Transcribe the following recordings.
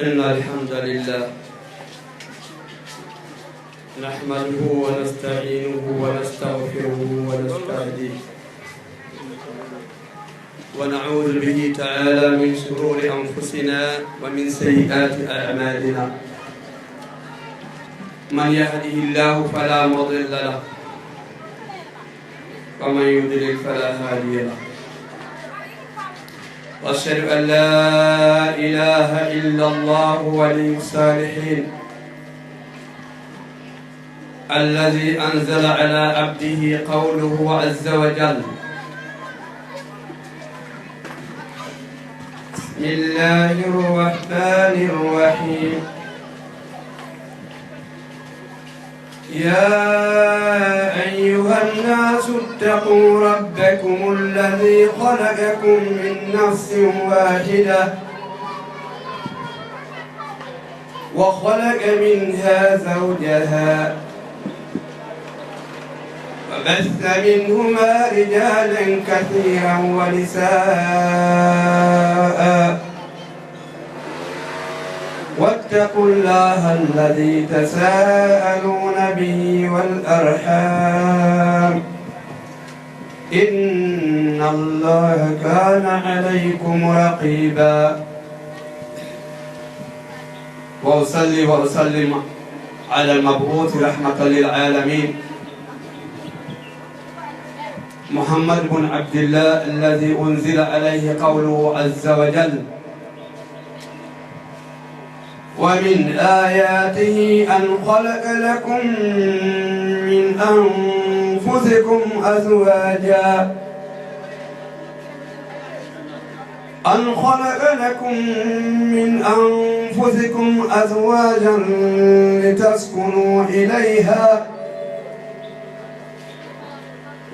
إن الحمد لله نحمده ونستعينه ونستغفره ونستهديه ونعوذ به تعالى من شرور أنفسنا ومن سيئات أعمالنا من يهده الله فلا مضل له ومن يضلل فلا هادي له وأشهد أن لا إله إلا الله ولي الصالحين الذي أنزل على عبده قوله عز وجل بسم الله الرحمن الرحيم يا أيها الناس اتقوا ربكم الذي خلقكم من نفس واحدة وخلق منها زوجها وبث منهما رجالا كثيرا ونساء واتقوا الله الذي تساءلون به والأرحام إن الله كان عليكم رقيبا وأصلي وأسلم على المبعوث رحمة للعالمين محمد بن عبد الله الذي أنزل عليه قوله عز وجل ومن آياته أن خلق لكم من أنفسكم أزواجا لتسكنوا إليها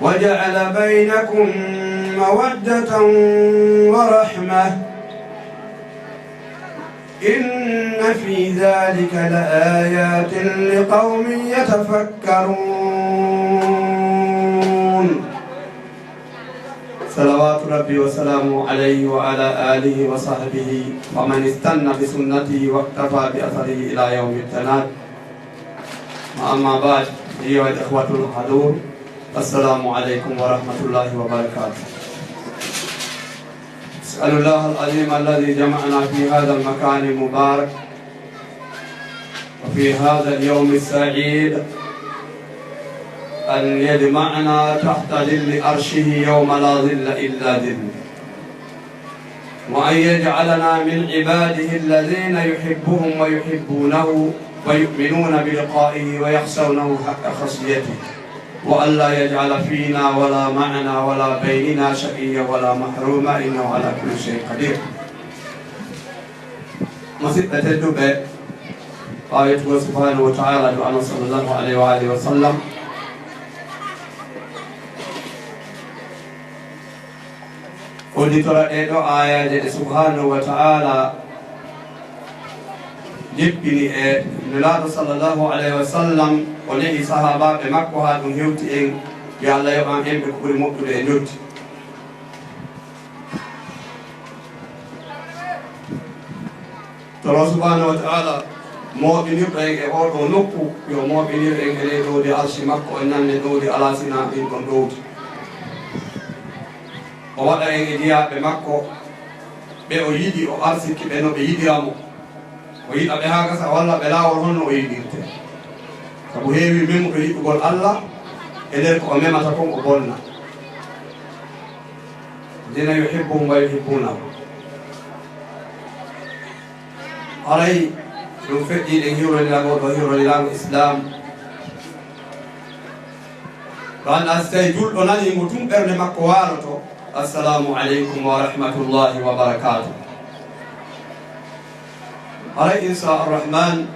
وجعل بينكم مودة ورحمة إن في ذلك لآيات لقوم يتفكرون صلوات ربي وسلامه عليه وعلى آله وصحبه ومن استنى بسنته واقتفى بأثره إلى يوم التناد أما بعد أيها الإخوة الحضور السلام عليكم ورحمة الله وبركاته أسأل الله العظيم الذي جمعنا في هذا المكان المبارك وفي هذا اليوم السعيد أن يجمعنا تحت ظل عرشه يوم لا ظل إلا ظله وأن يجعلنا من عباده الذين يحبهم ويحبونه ويؤمنون بلقائه ويخشونه حق خشيته وأن لا يجعل فينا ولا معنا ولا بيننا شقيا ولا محروما إنه على كل شيء قدير. مسجد الدبي آية سبحانه وتعالى دعانا صلى الله عليه وآله وسلم ودي ترى إيدو آية سبحانه وتعالى jippini e nulaaɗo sallllahu alayhi wa sallam o nehi sahabaɓe makko ha ɗum hewti en yo allah yoɓan en ɓe ko ɓuri moƴƴude e jotti toro subhanahu wa taala moɓinirɗo en e oɗo nokku yo moɓinir en e ley ɗowdi arshi makko e nande ɗowdi alasina ɗin ɗon ɗowdi o waɗa en e jiyaɓe makko ɓe o yiɗi o arsiki ɓe no ɓe yiɗiramo o yiɗa ɓe ha gasa walla ɓe laawol honno o yiɗirte sabu heewi memuɓe yiɗugol Allah e nder ko o memata kon o bonna dina yuhibbuhum wa yuhibbunahu haray ɗum feƴƴiɗen hiwronirago ɗo hiwronirago islam ɗo anda so tawi julɗo nanimo tum ɓerde makko waaloto assalamu aleykum wa rahmatullahi wa barakatuh haray insa arrahman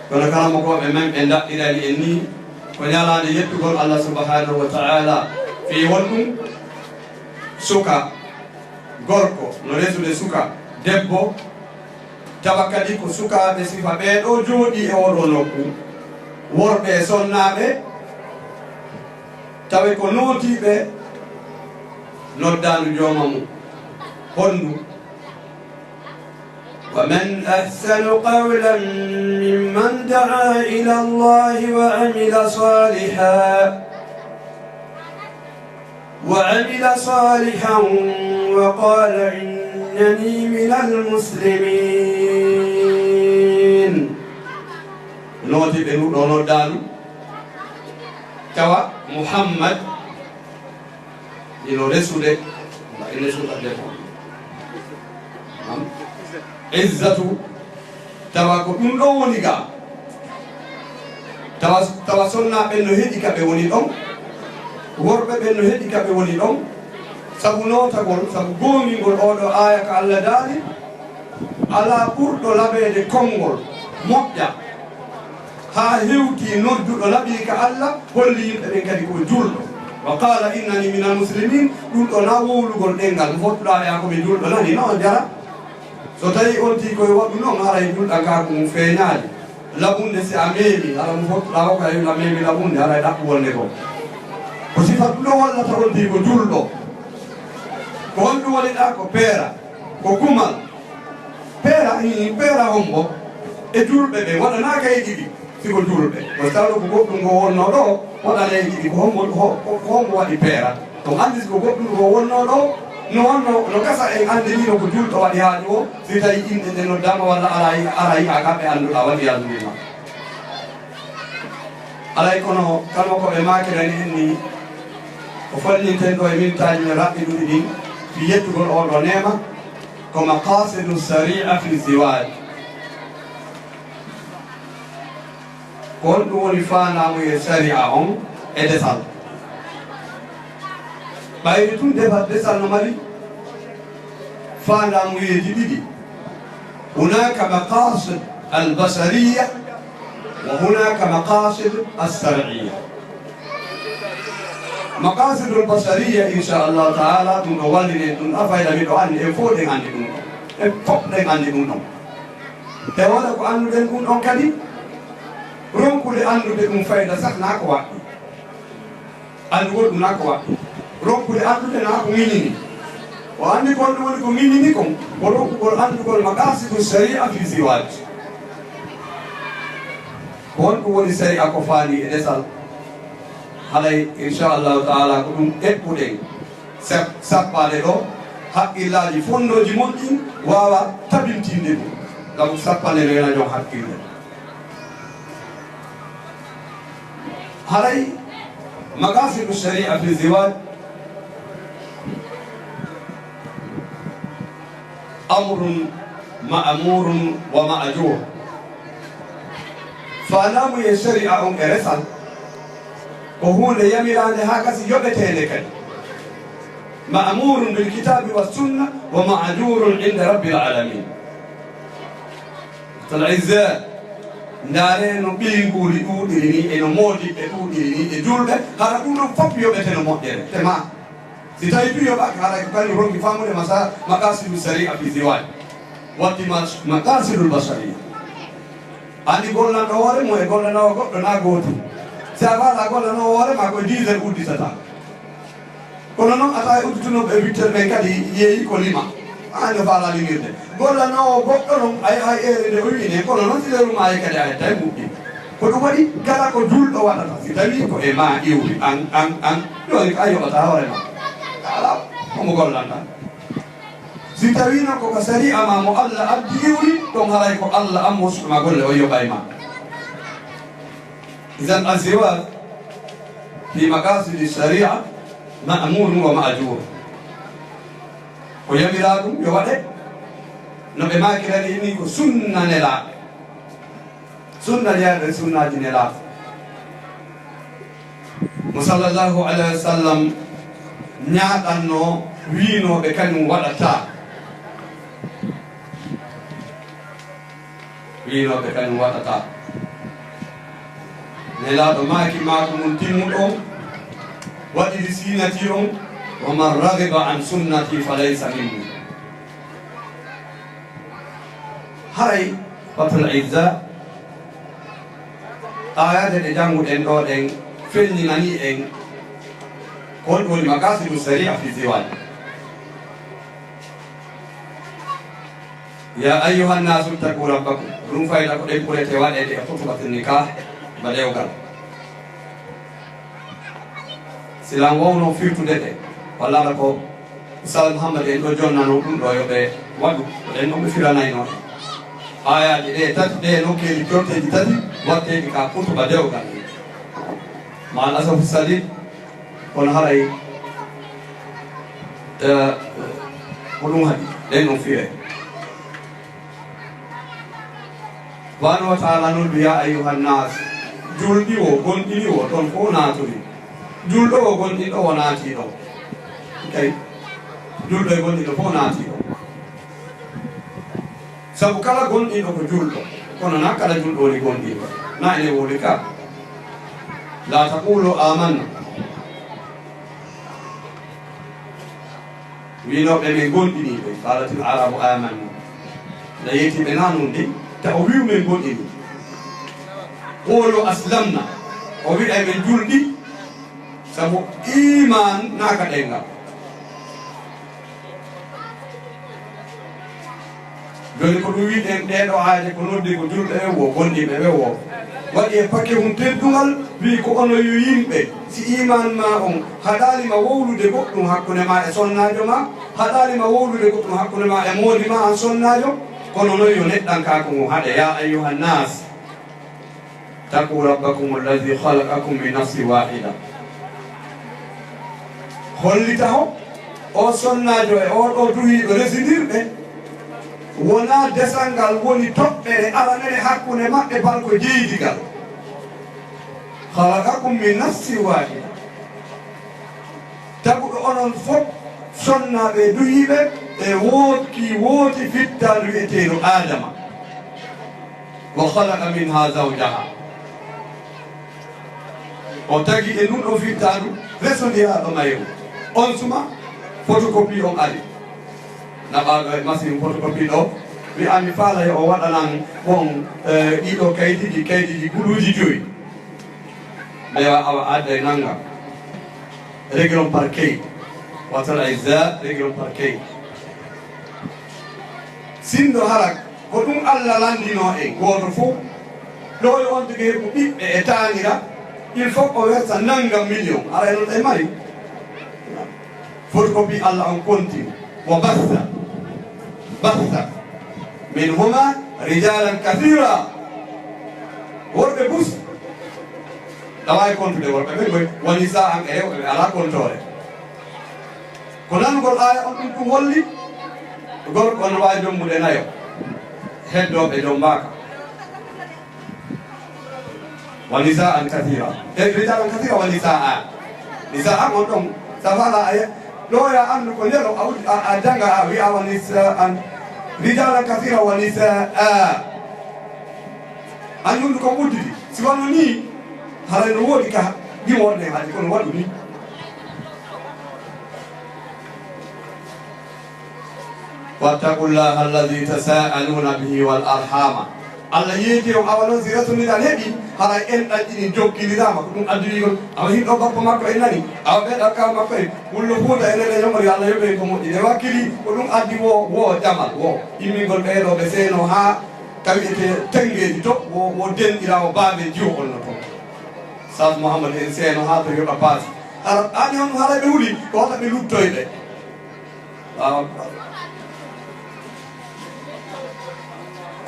kono kala mo koɓe men ɓe daɗɗirani en ni ko ñalade yettugol Allah subhanahu wa ta'ala fi wonɗum suka gorko no resude suka debbo tawa kadi ko sukaɓe sifa ɓeɗo jooɗi e oɗo nokku worɓe sonnaɓe tawi ko nootiɓe noddaandu jooma mum hondu ومن أحسن قولا ممن دعا إلى الله وعمل صالحا وقال إنني من المسلمين. نوتي بنو دالو كوا محمد إلى رسول عزة تواكو نو ونيغا تواصلنا بأنه هديك بوني لهم ورب بأنه هديك بوني لهم سبنا تقول سبقوني قول أولو آية كالله دالي على قرد لبيد كونغول مبيا ها هيوتي نرد لبيد كالله ولي يمتلك يقول جولو وقال إنني من المسلمين جولو ناول قول إنغال فوتلا ياكم جولو ناني نو جارا so tawi on ti koye waɗɗu noon haray julɗa ka ko mum feeñaade labunde si a meemi ala mo fottuɗa o kay a meemi labunde haray ɗaɓɓu wonde ko ko sifat ɗo wallata on ti ko julɗo ko honɗum woniɗa ko peera ko kumal peera hombo e julɓe ɓe waɗanaka e ɗiɗi siko julɓe ko tawɗo ko goɗɗum ngo wonno ɗo waɗana e ɗiɗi ko hombo waɗi peera to andi siko goɗɗum ngo wonno ɗo no gasa en ande ni ko julɗo waɗi haaju o si tawi inde nde noddama walla ara yi'a kamɓe annduɗa waɗi yalnima alay kono kala ko ɓe makirani en ni ko fallinten ɗo e mintaji no raɓɓiɗuɗi ɗin fi yettugol oɗo nema ko maqasidu saria fi ziwaj ko on ɗum woni fanamu e saria on e desal ɓayri tun desal no mari fandamuyeji ɗiɗi hunaka maqasid albasariya wa hunaka maqasid alsariya maqasid albasariya inchallahu taala ɗum ɗo wallinen ɗum ɗa fayda miɗo anndi en fof ɗen anndi ɗum ɗon en fof ɗen anndi ɗum ɗon te waɗa ko annduɗen ɗum ɗon kadi ronkude anndude ɗum fayda sah na ko waɗɗi anndugol ɗum na ko waɗɗi ronkude andude na ko ŋiñini o andi kon ɗum woni ko ŋiñini kon ko ronkugol andugol maqasidu sharia fi ziwaj ko on ɗum woni sharia ko faani e ɗesal halay inchallahu taala ko ɗum eɓɓuɗen sappade ɗo haqqillaji fondoji moƴƴin wawa tabintinde ɗum gam sappande no yana jon haqqille halay maqasidu sharia fi ziwaj أمر مأمور ومأجور فنام يشرع إرسال وهو يميران هكذا يبتهلك مأمور بالكتاب والسنة ومأجور عند رب العالمين الأعزاء نارين بينقولي أوديني إنه مودي أوديني إجولة هذا كله فوق يبتهل مودي تمام سيتاي بيو باك هذا كان يروح يفهموا المسألة مقاصد الشريعة في الزواج وقت مقاصد البشرية عندي قول لنا هواري مو يقول لنا وقول لنا قوتي سأقول أقول لنا هواري ما كو ديزل أودي ستا كلنا أتاي أودي تنو بيتر بنكادي يي كلمة أنا فعلا لينيرد قول لنا وقول لنا أي إيه ويني كلنا تلو ما يكادي أي تاي مودي كل واحد كلا كجول أو هذا سيتاي كو إما يوري أن يوري أيوة تهاوري ما ala omo gollanta si tawino koko sari amamo Allah addi iwri ɗon haray ko Allah ammo suɗuma golle o yoɓay ma idan aziwaj fi maqasidi sharia ma'murun wa ma'jur ko yamira ɗum yo waɗe no ɓe makirani ni ko sunna nelaɗo sunna yerde sunnaji nelaɗo mo sallallahu alayhi wa sallam ñaaɗanno wiinoɓe kañum waɗata nelaɗo maaki maako mum timmuɗo waɗiri sinati on wa man ragiba an sunnati falaysa minni haray batul izza ayaje ɗe jannguɗen ɗo ɗen felninani en kon woni maqasidu sharia fi ziwaj يا أيها الناس اتقوا ربكم رون فايدا كو دي بوليتي وادي دي خطبة النكاح بديو قال سلام وونو فيرتو ديدي والله لكو سال محمد إن جونا نوكم دو يوبي وادو لأنه مفيرانا ينون آيات دي تاتي دي نوكي دي كورتي دي تاتي واتي دي كا خطبة بديو قال مع الأسف الشديد كون هاي ولون هدي لأنه فيه وانو تعالى نقول يا أيها الناس جلدي وقلدي وطنفو ناتوري جلدو وقلدي وناتي دو كي جلدو وقلدي وناتي دو سبو كلا قلدي وجلدو كنا ناكلا جلدو لقلدي نعني ولكا لا تقولوا آمنا وينو بمن قلدي قالت العرب آمنا لا يتي بنانون دي تأويل من قلدي قولوا أسلمنا وبيد أي من جلدي سبو إيمان ناكا دينا joni ko ɗum wiɗen ɗeɗo haaje ko noddi ko julɗo e wo gonɗiɓe ɓe wo waɗi e pakke hum teddugal wi ko ono yo yimɓe si iman ma on haɗalima wowlude goɗɗum hakkude ma e sonnajo ma haɗalima wowlude goɗɗum hakkude ma e moodi ma an sonnajo kono noon yo neɗɗanka ko mo haɗe ya ayuha nnas taqu rabbakum alladi halaqakum min nafsi wahida hollita ho o sonnajo e oɗo duhiɗo residirɓe wona desal ngal woni toɓɓere aranere hakkunde maɓɓe balko jeydigal halakakum min nafsi wahida taguɗo onon fof sonnaɓe duhiɓe e wooti fittal wi'eteɗo adama wa halaka minha zawjaha o tagi e ɗum ɗo fittaɗu resodiraɗo mayo on suma photocopie on ari naɓaɗo e machine photocopie ɗo mi ami faala o waɗanan bon ɗiɗo kaydiji guluji 5 ɓewa awa adda e nanga réglon par key watal aisa réglon par key sindo harak ko ɗum allah landino en goto fof ɗo yo on tigi heɓu ɓiɓɓe e tanira il faut o werta nanga million ara non ɗe mari photocopie allah on continue wo basta منهما رجالا كثيرا وربي بوس دواي كونتو دي وربي ونساء على كونتوري كنان قول آية أنتم ولي قول كون واي جم مدينايو هدو بدون باكا ونساء كثيرا رجالا كثيرا ونساء نساء أنتم سفالا آية لو يا أنو كنيرو أو أدنغا أوي أو نساء رجالا كثيرا ونساء أن يندكم ودي سوانوني هذا النوودي كه بيمورني هذا يكون ودي واتقوا الله الذي تساءلون به والأرحام الله يجي أولون زيرة من الهدي هذا إن أجني جوكي لدامك كم أدري أو هي لو بابا ما كأنني أو بيت أكام ما كأن كل هو ده إلى اليوم الله يبين كم أدري وكلي كلهم أدري و جمال و يمين قل بيرو بسينو ها كم تنجي تو و دين إلى باب جيو كلنا تو ساز محمد إنسان ها تو يبقى باس أنا هم هذا بيقولي كذا بيلوت تويله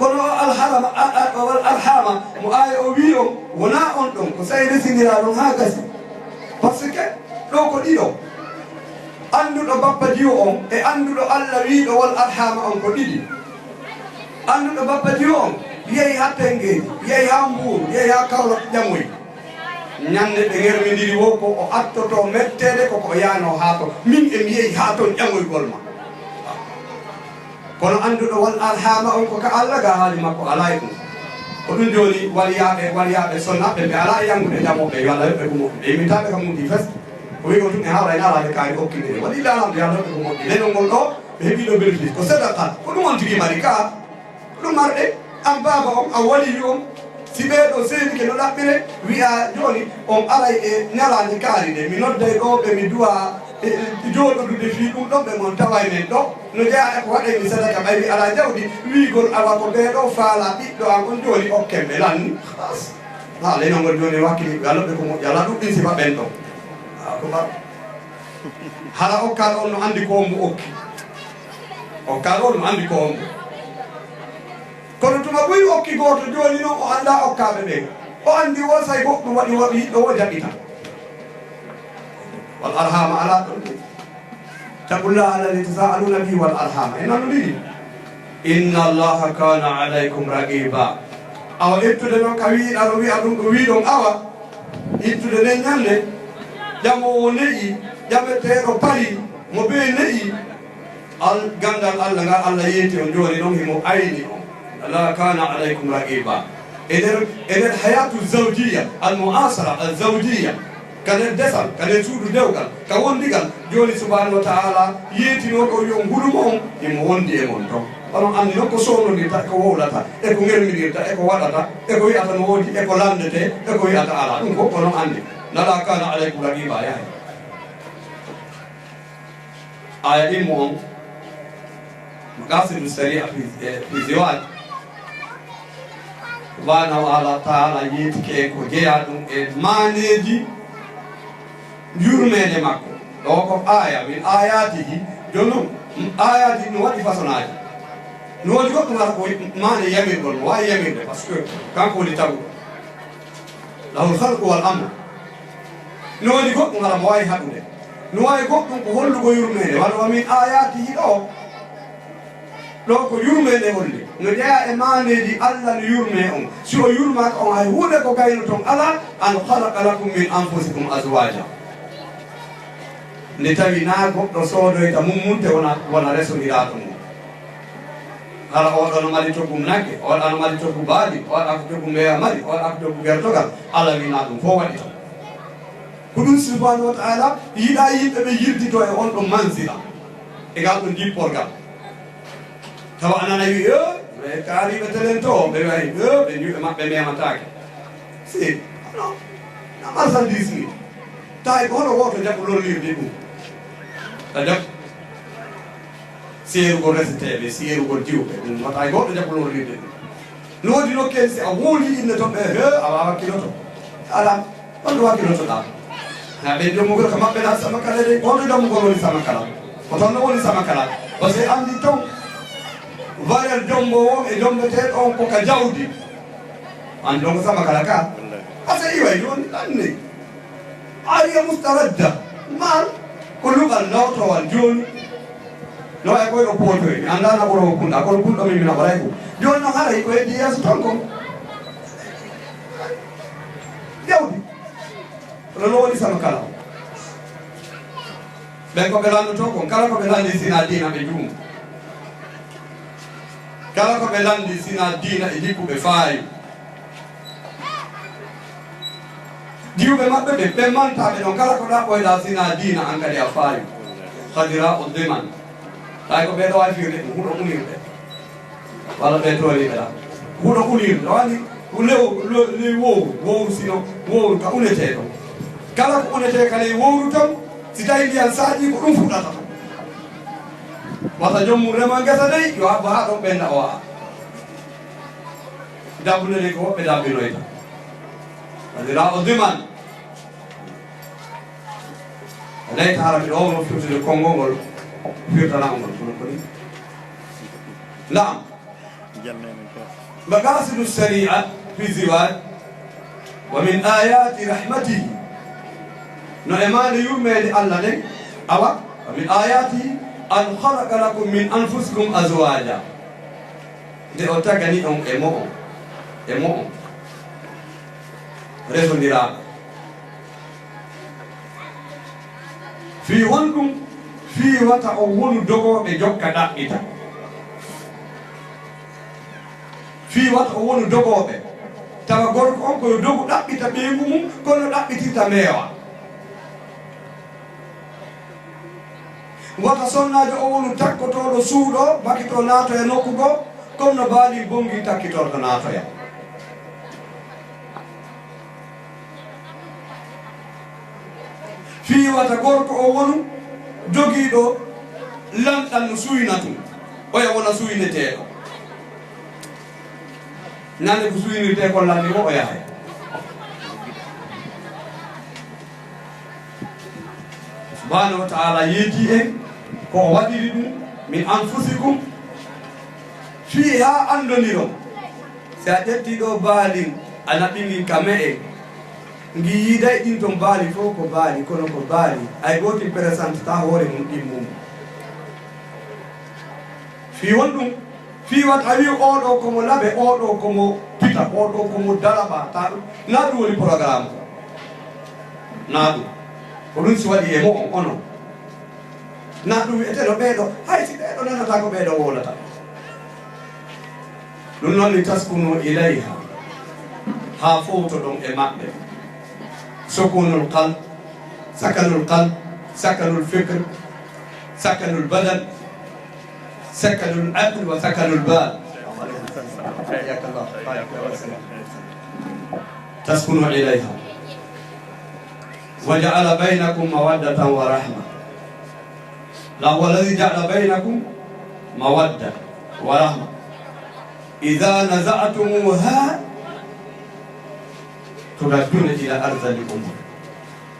kono alhama mo ay o wi on wona on ɗon ko sayi resindira ɗon ha gasi par ce que ɗo ko ɗiɗo annduɗo bappa diwo on e annduɗo allah wiɗo wal alhama on ko ɗiɗi annduɗo bappa diwo on yeehi ha tengeji yeehi ha mbuuru yeehi ha kawla ƴamoy ñande ɓe germidiri wo ko o attoto mettede koko yano ha to min emi yeehi ha toon ƴamoygol ma kono annduɗo wal alhama on ko ka allah ga haali makko ala e ɗum ko ɗum joni waliyaɓe sonnaɓe ɓe ala e yangude jamoɓe yo allah yoɓɓe ko moƴƴi ɓe yimitaɓe kam mum ɗi fes ko wi ko tun e hawra en alade kaari hokkidiri waɗi lalamde yo allah yoɓɓe ko moƴƴi leñol ngol ɗo ɓe heeɓiɗo bénéfice ko sadakat ko ɗum on tigui mari ka ko ɗum marɗe an baba on a waliyu on si ɓeɗo seedi ke no ɗaɓɓire wiya joni on aray e ñalade kaari de mi nodday ɗo ɓe mi duwa jooɗodude fii ɗum ɗon ɓe mon tawa men ɗo no jeeya e ko waɗeni sadaka ɓayri ala jawdi wiigol awa ko ɓeeɗo faala ɓiɗɗo an on jooni okkemɓe lanni ha lenongol jooni wakkiliɓe alloɓe ko moƴƴi ala ɗuɗɗin sifa ɓen ɗon ko ɓar hara okkaɗo on no anndi ko mbo okki okkaɗo on no anndi ko mbo kono tuma ɓuyi okki gooto jooni noon o annda okkaɓe ɓen o anndi wo say goɗɗum waɗi waɗi yiɗɗo o jaɓita wal arhama ala ɗon ɗum taqullaha alladi tasaaluna bihi wal arhama e nanu ɗiɗi inna allaha kana alaykum raqiba awa ittude noon ka wiiɗa no wiya ɗum ɗo wiiɗon awa ittude nden ñande jamowo neƴi jaɓeteɗo pari mo ɓe neƴi gandal allah ngal allah yeeti on jooni noon himo ayni on allah kana alaykum raqiba enen hayatu zawjiya al muasara al zawjiya kanen desal kanen suudu dewgal ka wondigal joni subhanahu wa ta'ala yeetinoɗo yo ngulumo on imo wondi e mon ton onon anndi noon ko sownodirta eko wowlata eko ngermidirta eko waɗata eko wiyata no woodi eko landete eko wiyata ala ɗum fof onon anndi nala kana alaykum raqiba yahay aya ɗimmo on maqasidu saria fi ziwaj subhanahu wa ta'ala yeetike e ko jeeya ɗum e maneji yurmede makko ɗo ko aya min ayatihi joni noon ayati no waɗi façon aji no waɗi goɗɗum hata ko mane yamirgol no wawi yamirde par ce que kanko woni tagu lahul halqu wal amre no waɗi goɗɗum hata mo wawi haɗude no wawi goɗɗum ko hollugo yurmede waɗa wa min ayatihi ɗo ko yurmede holli no jeeya e maneji allah no yurme on si o yurmaka on hay huuɗe ko gayno toon ala an halaka lakum min anfusikum azwaja nde tawi na goɗɗo soodoyta mummunte wona resodiraɗo mum hara oɗo no mari toggum nagge oɗa no mari toggu baali oɗa ko toggu mbeya mari oɗa ko toggu gertogal allah wina ɗum fof waɗi ton ko ɗum subhanahu wa ta'ala yiiɗa yimɓe ɓe yirdito e on ɗum mansila e ngal ɗum jipporgal tawa anana wi ɓe kaariɓe telen to ɓe wayi ɓe juuɓe maɓɓe mematake si non na marchandise ni tawi ko hono woto jaɓɓo lollirde ɗum a jaɓ seerugol reseteɓe seerugol diwɓe ɗum wata goɗɗo jaɓɓo lollirde ɗum no woodi nokkeen si a wooli inne toon ɓe a wawa wakkiloto ala honɗo wakkilotoɗa ha ɓe jommugol ko maɓɓe na sama kala de honɗo jommugol woni sama kala ko toon no woni sama kala par ce que andi ton valeur jombowo e jombeteɗo on koka jawdi andi ɗon ko sama kala ka par ce que iway joni anni ariya mustaradda mal ko luɓal lawtowal joni no ay koyɗo pootoy mi anda na ɓoro kunɗa kono kunɗo min mina ɓaray ko joni noon haray ko heddi yeeso ton kon jawdi oɗo no woni sama kala ɓen ko ɓe landoto kon kala ko ɓe landi sina dina ɓe juum kala ko ɓe landi sina dina e jikkuɓe faayi diwɓe maɓɓe ɓe mantaɓe ɗon kala ko ɗa ɓoyɗa sina dina an kadi a faayi hadira o deman tay ko ɓeɗo wawi firde ɗum huuɗo unirɓe walla ɓe toriɓe ɗa huuɗo unirde wani lew wowru sino wowru ka unete ɗon kala ko unete kala wowru ton si tawi ndiyan saaƴi ko ɗum fuɗɗata ton wata jommum rema gesa dey yo habba ha ɗon ɓenda o wa'a dabbunede ko woɓɓe dabbinoyta hadira o diman leyta hara miɗo owno firtude konngol ngol firtanama ngol kono koni naam maqasidu sharia fi ziwaj wa min ayati rahmatihi no e mande yurmede allah nden awa wa min ayatihi an khalaqa lakum min anfusikum azwaja nde o tagani on e mo on resodiraɓe fi wonɗum fi wata o wonu dogoɓe jokka ɗaɓɓita fi wata o wonu dogoɓe tawa gorko on koyo dogu ɗaɓɓita ɓeygu mum kono ɗaɓɓitirta meewa wata sonnajo o wonu takkotoɗo suuɗo bakito naato e nokku go comme no baali bongi takkitorto naatoya fi wata gorko o wonu jogiiɗo lanɗan no suyna tum oya wona suyneteeɗo nande ko suynirte ko lanni o yahay subhanahu wa taala yeeti en ko waɗiri ɗum min anfusikum fii ha andoniron si a ƴetti ɗo baalin a naɓɓini kame en ngi yiiday ɗin ton baali fof ko baali kono ko baali ay gooti présente ta hoore mum ɗimmum fii won ɗum fii wat a wi oɗo komo laɓe oɗo komo pita oɗo komo dalaɓa ta ɗum na ɗum woni programme ko na ɗum ko ɗum si waɗi e mo on onon na ɗum wiyeteɗo ɓeeɗo hay si ɓeeɗo nanata ko ɓeeɗo wolata ɗum noon ni taskunu ilayha ha fowto ɗon e maɓɓe sukunul qalb sakanul qalb sakanul fikr sakanul badan sakanul aql wa sakanul bal taskunu ilayha wa ja'ala baynakum mawaddatan wa rahma lahu alladhi ja'ala baynakum mawadda wa rahma idha naza'tumuha turadduna ila arzalikum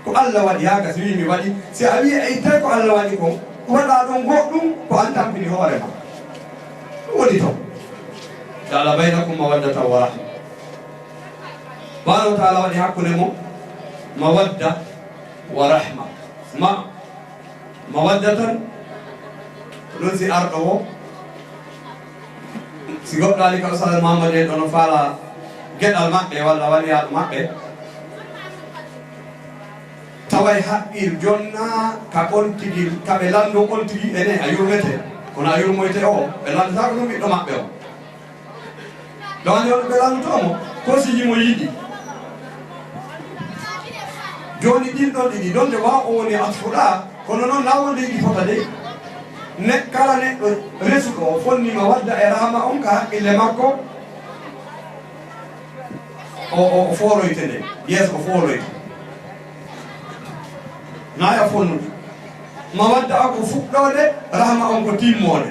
ko Allah waɗi ha gas wi mi waɗi si a wi ay tawi ko Allah waɗi ko waɗa ɗon goɗɗum ko an tampini hoore ma ɗum woni to ja'ala baynakum mawaddatan wa rahma subhanahu wa ta'ala waɗi hakkude mo mawadda wa rahma mawaddatan ɗum si arɗo o si goɗɗo ali ka Oustaz Mamadou en ɗono faala geɗal maɓɓe walla waliyaɗo maɓɓe taway haqqil jonna ka on tigi kaɓe lanndo on tigi ene a yurmete kono a yurmoyte o ɓe lanndata ko ɗum ɓiɗɗo maɓɓe o ɗo andi on ɓe lanndotomo ko sijimo yiɗi joni ɗin ɗon ɗiɗi donde wa o woni atfuɗa kono noon na wonde yiɗi fota de kala neɗɗo resuɗo o fonnima wadda e rahma on ka haqqille makko o fooroyte nde yeeso o fooroyte naya fonnude ma wadda o ko fuɗɗode rahma on ko timmode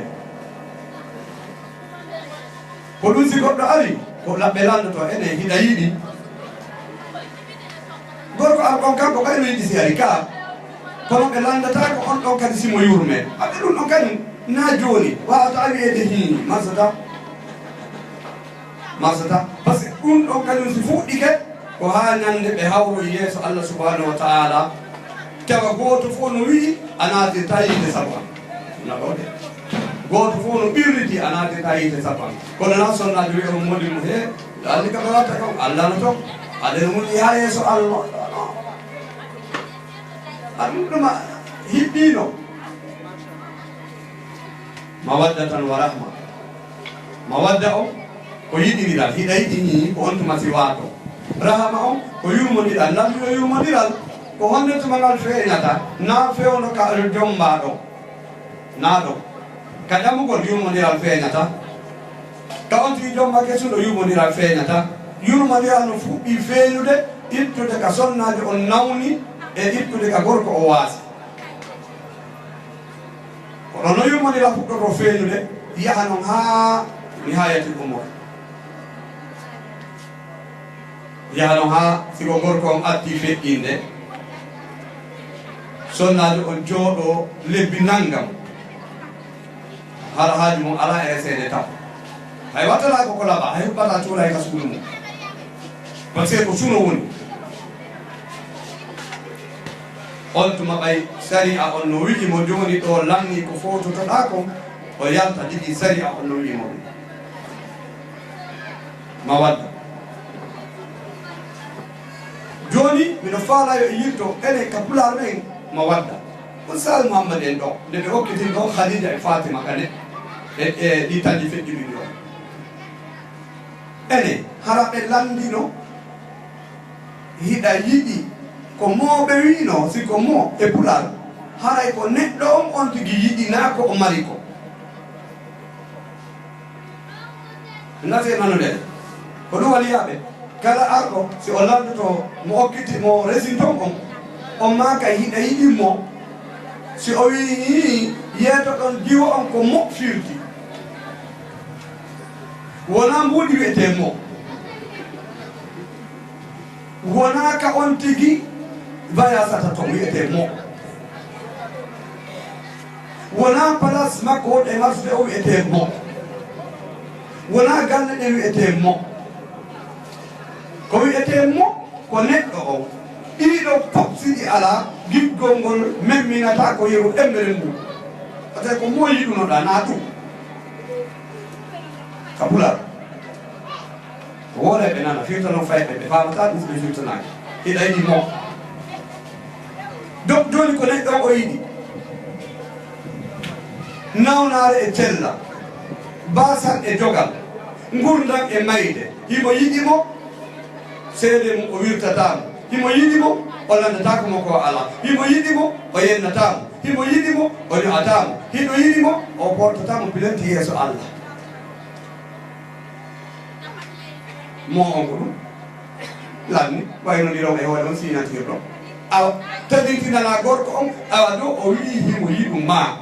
ko ɗum si goɗɗo ari ko laɓɓe landoto ene hiɗa yiɗi gorko alkon kanko ɓayno yiɗi si ari ka kono ɓe landata ko on ɗon kadi simo yurme haɓe ɗum ɗon kadi na joni wawata wiyede hi marsata par ce que ɗum ɗon kadi si fuɗɗike ko ha nande ɓe hawroy yeeso Allah subhanahu wa taala kewa goto fof no wii a natirta yiide sappo naɗode goto fof no ɓirriti a natirta yiide sappo kono na sonnaji wi on moɗi mo he andi kaɓe watta kam Allah no to aɗen muɗi ha yeeso Allah aɗum ɗuma hiɓɓino mawaddatan wa rahma mawadda o ko yiɗiriɗal hiɗa yiɗini ko on tuma si waato rahama on ko yurmodiral lammiɗo yurmodiral ko honde tumagal feeñata na fewno ka jombaɗo na ɗo ka ƴamugol yurmodiral feeñata ka on tigi jomba kesuɗo yurmodiral feeñata yurmodiral no fuɗɗi feeñude ittude ka sonnaji on nawni e ittude ka gorko o waasi kono no yurmodiral fuɗɗoto feeñude yaha noon ha nihayatil umur yaha noon ha siko gorko on addi feƴƴinde sonnaji on jooɗo lebbi nanngam hara haaju mum ala e resede taw hay wattata koko laɓa hay huɓɓata cuura e ka suuno mum par ce que ko suno woni on tuma ɓay saria on no wi'imo joni ɗo lanni ko fototoɗa ko o yalta ɗiɗi saria on no wi'imo ɗum mawadda joni miɗo faalayo e yirto ene ka pular men mawadda on sal Mouhammad en ɗo nde ɓe hokkitin ɗo Khadija e Fatima kane e ɗi tanji feƴƴuɗi ɗo ene hara ɓe landino hiɗa yiɗi ko moɓe wino siko mo e pular haray ko neɗɗo on tigi yiɗi na ko o mari ko nate nanuɗen ko ɗum waliyaɓe kala arɗo si o landoto mo hokkiti mo resin ton on maka hiɗa yiɗimmo si o wi yeeto ɗon diwo on ko moƴƴirdi wona mbuɗi wiyete mo wona ka on tigi vayasata ton wiyete mo wona place makko ɗe marsude o wiyete mo wona galle ɗe wiyete mo ko wiyete mo ko neɗɗo o ɗiɗo fof siɗi ala giɗgol ngol memminata ko yeru ɗemmere ndu ate ko mo yiɗunoɗa na ɗum ka pular woore ɓe nana firtano fayɓe ɓe famata ɗum ɓe firtanaki hiɗa yiɗi mo donc joni ko neɗɗo o yiɗi nawnare e tella basan e jogal gurdam e mayde himo yiɗimo seede mum o wirtatamo himo yiɗimo o landatako mo ko ala himo yiɗimo o yennatamo himo yiɗimo o ño'atamo hiɗo yiɗimo o portatamo pilenti yeeso Allah mo on ko ɗum lanni waynodiron e hoore on sinatirɗo awa tadintinala gorko on awa ɗo o wi himo yiɗum ma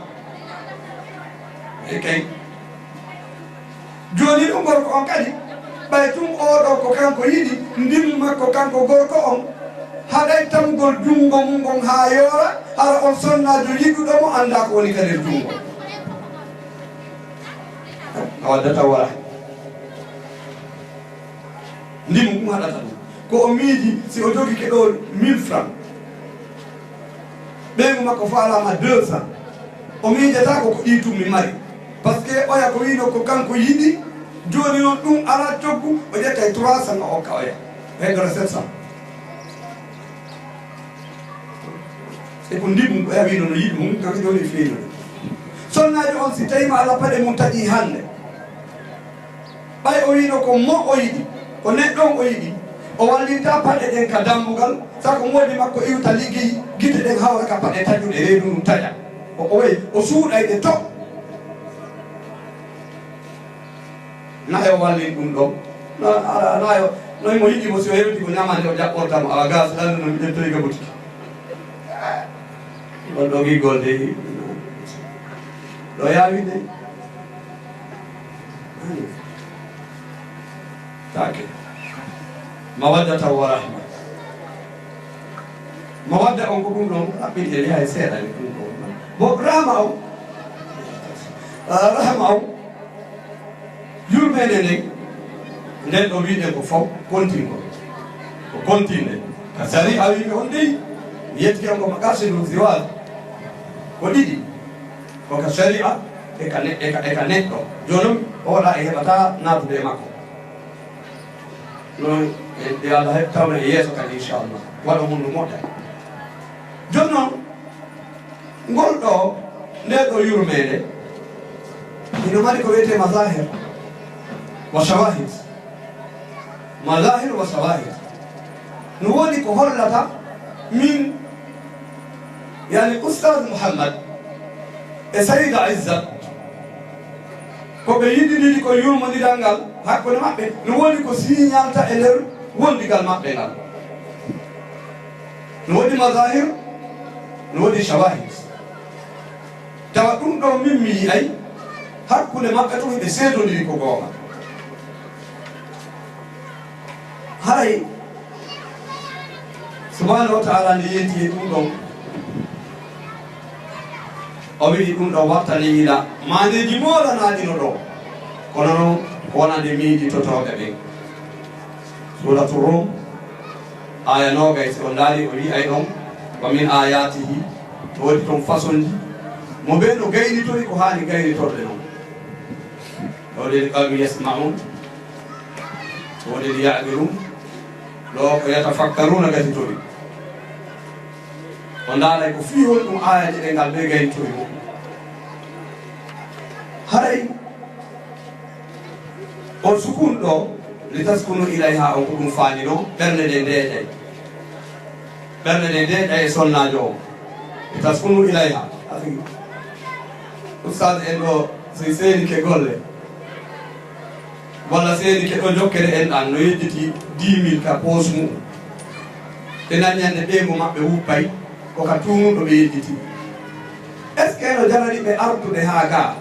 e kay joni ɗum gorko on kadi ɓay tum oɗo ko kanko yiɗi ndin makko kanko gorko on haɗay tamgol jungo mum gon ha yoora hara on sonnajo yiɗuɗomo anda ko woni kader jungo a waddata wara ndimu ɗum haɗata ɗum ko o miiji si o jogi ke ɗo 1000 francs ɓeygu makko falama 200 o miijata ko ɗi tummi mari par ce que oya ko wino ko kanko yiɗi joni noon ɗum ala coggu o ƴettay 300 o hokka oya heddora 700 e ko ndimu oya wino no yiɗi mum kanko joni feeñude sonnaji on si tawima ala paɗe mum taƴi hande ɓay o wino ko mo o yiɗi ko neɗɗon o yiɗi o wallinta paɗe ɗen ka dambugal sako modi makko iwta ligguey guite ɗen hawra ka paɗe taƴuɗe reedu ɗum taƴa o wayi o suuɗayɗe to nayo wallin ɗum ɗon nayo noymo yiɗimo si o hewti ko ñamande o jaɓɓortamo awa gas ɗandu no mbiɗen toyi ga boutique on ɗo giggol de ɗo yaawi de take mawadda taw wa rahma mawadda on ko ɗum ɗon haɓɓiɗi e yaha e seeɗani ɗum ɗo bo rahma o rahma o yurmede nden nden ɗo wiɗen ko faw kontingol ko contine ka sari a wiɓe on dey yetti on ko makasidu ziwal ko ɗiɗi ko ka sharia e ka neɗɗo jonon oɗa e heɓata natude e makko non e Allah heɓtawna e yeeso kadi inchallah waɗa hunde moƴƴa joni noon ngol ɗo nden ɗo yurmede ino mari ko wiyete mazahir wa shawahid mazahir wa shawahid no woni ko hollata min yani oustad Mouhammad e Sayida Izza ko ɓe yiɗinidi ko yurmodiral ngal hakkude maɓɓe no woni ko signalta e nder wondigal maɓɓe ngal no woodi mazahir no woodi shawahid tawa ɗum ɗo min mi yiyay hakkude maɓɓe tun ɓe seedodiri ko goonga haray subhanahu wa taala nde yenti e ɗum ɗon o wiɗi ɗum ɗo wattani yiɗa mandeji moolanaɗino ɗo kono noon wonande miiji totoɓe ɓen suratu rum aya 9 so on daari o wiyay ɗon wa min ayatihi to waɗi toon façon ji mo ɓe no gaynitori ko haani gaynitorɗe noon ɗo ɗeɗi qawmi yasmaun to waɗeɗi yaqilum ɗo ko yatafakkaruna gatitori o ndaalay ko fiihol ɗum ayaji ɗe ngal ɓe gaynitori mum haray on sukun ɗo li taskunu ilayha on ko ɗum faani no ɓernde nde ndeeƴay ɓernde nde ndeeƴay e sonnajo o li taskunu ilayha ustad en ɗo so seeni ke golle walla seeni ke ɗo jokkere en ɗan no yejjiti 10 000 ka poos mum ɓe nani hande ɓeygu maɓɓe wuppay ko ka tumuɗo ɓe yejjiti est ce que eno jarani ɓe artude ha ga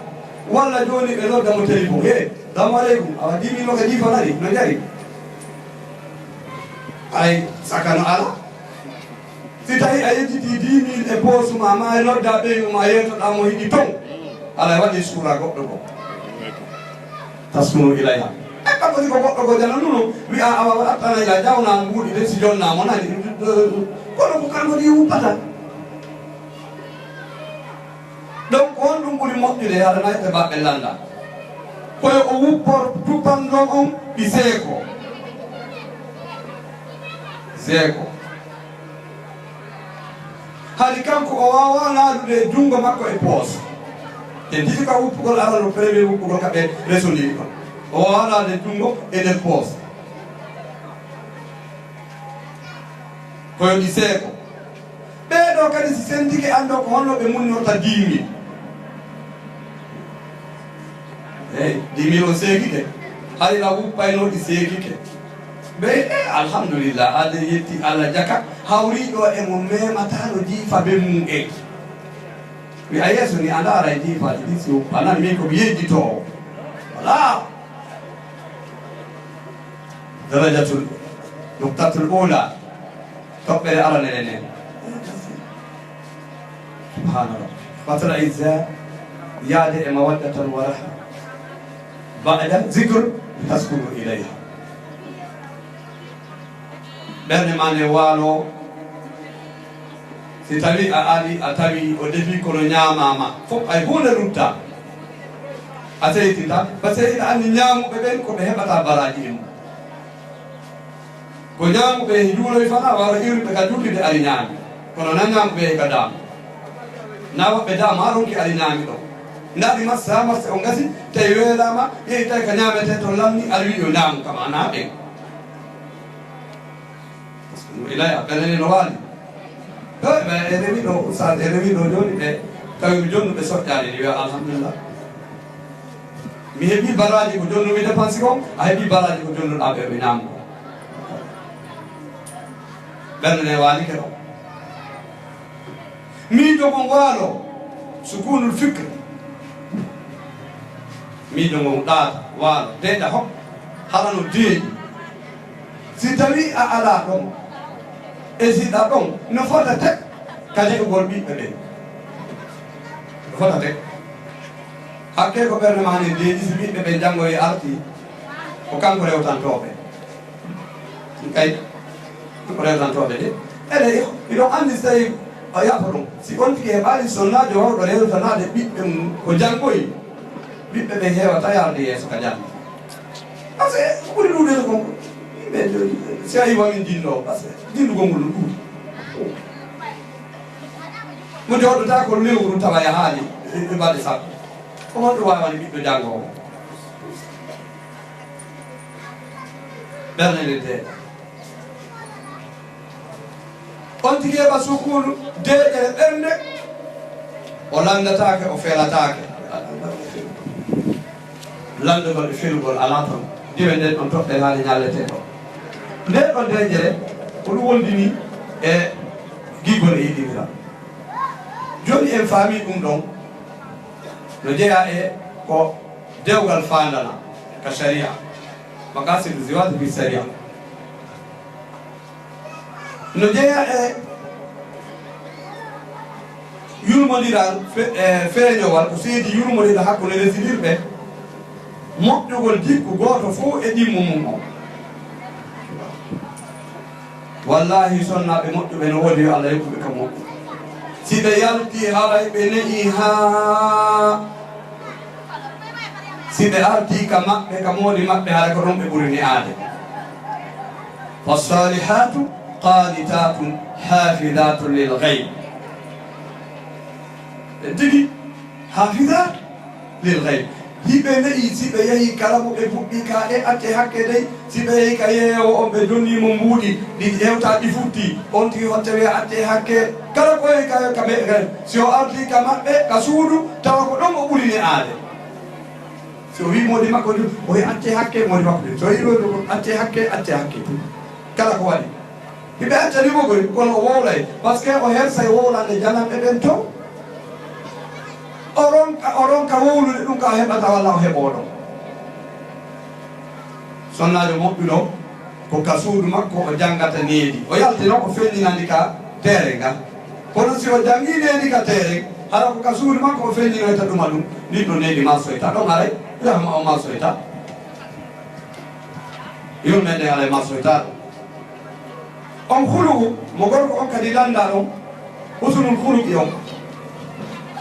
walla joni ɓe noddamo téléphone he salamu aleykum awa 10 000 ka jifanani no jari ay sakano ala si tawi a yettiti 10 000 e poche ma ma e nodda ɓeynuma yeytoɗamo hiɗi ton ala waɗi suura goɗɗo ko taskunu ilayha e kam aussi ko goɗɗo ko jana nuno wiya awa waɗattanayla jawna mbuuɗi de si jonnamo nani kono ko kanko ɗi wuppata donc ko on ɗum ɓuri moƴƴude haɗana ɓe mbaɓe landa koyo o wuppor tupanɗon on ɗi seeko haali kanko o wawa naadude junngo makko e poos te nditi ka wuppugol arano premier wuppugol kaɓe resondiri kon o wawa naadude junngo e nder poos koyo ɗi seeko ɓeeɗo kadi si sendike anndo ko holno ɓe munnorta 10 000 eyyi 10 000 o seekike hayra wuppayno ɗi seekike ɓe alhamdulillah aade yetti allah jaka hawriɗo emo mematano jiifa be mum en wi a yeeso ni a ndaara e jiifaji ɗi si anan min komi yejjitoo wala darajatul nuktatul ula toɓɓere aranene nen subhanallah fatara izza yaade e mawaddatan wa rahma ba'da zicre taskunu ilayha ɓerde ma nde waalo si tawi a ari a tawi o defi kono ñamama fof ay hunde rutta a seytita par ce que ina anndi ñamuɓe ɓen koɓe heɓata baraji en ko ñamuɓe e juuloy fana wara iwriɓe ka jullide ari ñaami kono nan ñamuɓe e ka daam na woɓɓe daama ronki ari ñaami ɗo ndaɗi massa marse o gasi tawi weelama yehi tawi ka ñamete to lamni ari wi yo ñaamu kam ana ɓen ilaya ɓenene no waali ɓe e rewi ɗo ustad e rewi ɗo joni ɓe tawi jonnuɓe soƴƴani ni wiya alhamdulillah mi heeɓi baraji ko jonnumi dépense ko a heeɓi baraji ko jonnuɗa ɓe ɓe ñamko ɓernene waalike ɗo miijo mon waalo sukunul fikre miijo mon ɗaata waalo deƴa hop haɗano deeƴi si tawi a ala ɗon e siɗa ɗon no fota tek ka heɓugol ɓiɓɓe ɓen no fota tek hakke ko ɓerde ma ne deeƴi si ɓiɓɓe ɓe janngo e arti ko kanko rewtantoɓe kay ko rewtantoɓe de ene iɗon anndi so tawi a yafa ɗum si on tigi heɓali sonnajo wawɗo rewtanade ɓiɓɓe mum ko janngoyi ɓiɓɓe ɓe heewata yarde yeeso ka jannde par ce que ko ɓuri ɗuɗede kon yimɓe si a yi wamin dinɗo par ce que dindugol ngol no ɗuuɗi mo jooɗota ko lewru tawa e haali ɓe mbaɗe sappo ko honɗo wawani ɓiɓɓe janngowo ɓernede deeɗa on tigi heɓa sukulu deeƴe ɓernde o landatake o felatake landugol e felugol ala ton diwe nden ɗon toɓɓe haali ñallete ɗo nde ɗon deƴere ko ɗum wondini e gigol e yiɗinira joni en faami ɗum ɗon no jeeya e ko dewgal fandana ka sharia makasidu ziwad bi sharia no jeeya e yurmodiral feeñowal ko seedi yurmodiɗo hakkude residirɓe moƴƴugol jikku gooto fof e ɗimmo mum o wallahi sonnaɓe moƴƴuɓe no woodi yo Allah yokkuɓe ka moƴƴu si ɓe yalti haray ɓe ne'i ha si ɓe arti ka maɓɓe ka moodi maɓɓe hara ko ɗon ɓe ɓuri ne'aade fassalihatu qanitatun hafidatun lil gayb ɓe tigi hafidat lil gayb hiɓe ne'i si ɓe yehi kala mo ɓe fuɗɗi ka e acce hakke dey si ɓe yehi ka yeewo on ɓe donnimo mbuuɗi ɗi hewta ɗi futti on tigi hotte wiya acce hakke kala ko yehi ka ɓe si o arti ka maɓɓe ka suudu tawa ko ɗon o ɓuri ne'aade so wi modi makko ni o yi acce hakke modi makko ni so yiɗo acce hakke kala ko waɗi hiɓe accanimo koy kono o wowlay par ce que o hersay wowlande jananɓe ɓen to oron ka wowlude ɗum ka heɓata walla o heɓoɗo sonnajo moƴƴuɗo ko ka suudu makko o janggata needi o yaltino ko feññinandi ka teere nga kono si o jangi needi ka teere hara ko ka suudu makko o feññinoyta ɗuma ɗum ndin ɗo needi ma soyta ɗon aray yahma o ma soyta yon meɗen alay ma soyta ɗum on hulugu mo gorko on kadi landa ɗon husunul hulugi on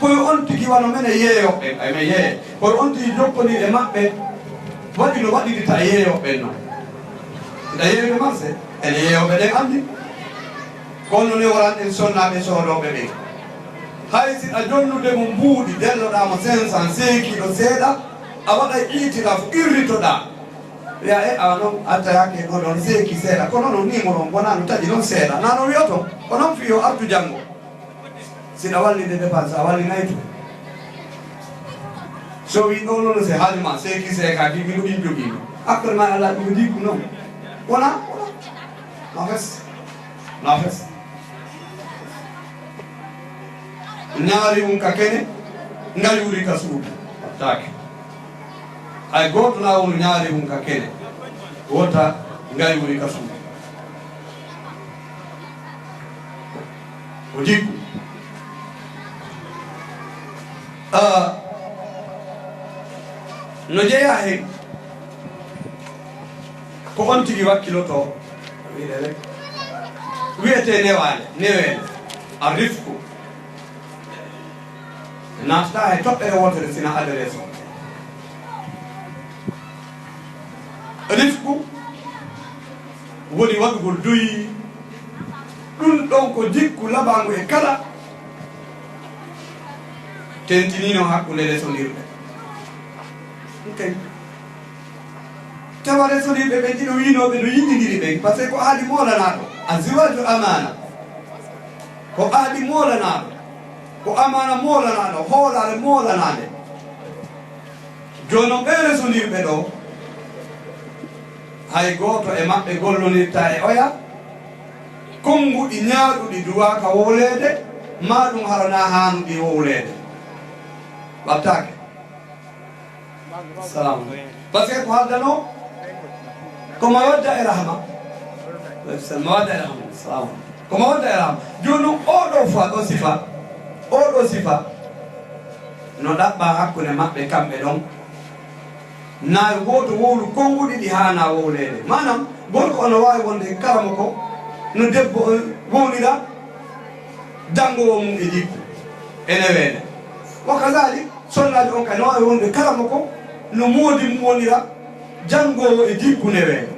koyo on tigi wano men e yeeyoɓɓe ayme yeeye koyo on tigi jokkoniɗe maɓɓe waɗi no waɗiɗi ta yeeyoɓɓen noon ida yeeyde marché ene yeeyoɓe ɗen andi kono ne waranɗen sonnaɓe sohloɓe ɓen hay siɗa jonnude mo mbuuɗi delloɗamo 500 seekiɗo seeɗa a waɗa ƴiitiraf irritoɗa wiya e awa noon attayake ɗo ɗon seeki seeɗa kono noon numéro on wona no taƴi noon seeɗa nano wiyoto ko noon fiyo artu janngo siɗa wallide dépense a walli naytu so wi ɗo noon se haalima seeki seeka ki mino ɗin jogiimi après ma ala ɗum diku noon wona na fes ñaari mum ka kene ngayuri ka suudu wattake hay goto lawol ñaari mum ka kene wota ngayuri ka suudu o jikku no jeeya hen ko on tigi wakkiloto wiide rek wiyete newele a rifku naata e toɓɓere wotere sina adresse o rifku woni waɗugol doyi ɗum ɗon ko jikku labangu e kala tentinino hakkunde resondirɓe kay tawa resondirɓe ɓe ɗiɗo winoɓe no yiɗidiri ɓe par ce que ko aadi molanaɗo a ziwaju amana ko aadi molanaɗo ko amana molanaɗo hoolare molanade jonon ɓe resondirɓe ɗo hay goto e maɓɓe gollonirta e oya konnguɗi ñaaɗuɗi duwaka wowlede ma ɗum harana hanuɗi wowlede wattake salamu par ce que ko haaldano ko mawadda e rahma mawadda e rahma salamu ko mawadda e rahma joni noon oɗo sifa no ɗaɓɓa hakkude maɓɓe kamɓe ɗon nayi goto wowlu konnguɗi ɗi hana wowlede manam gorko ono wawi wonde karama ko no debbo wownira dangowo mum e jikku ene weene wakasali sonnaji on kay no wawi wonde karama ko no moodi mum wonira jangowo e jikku ne weene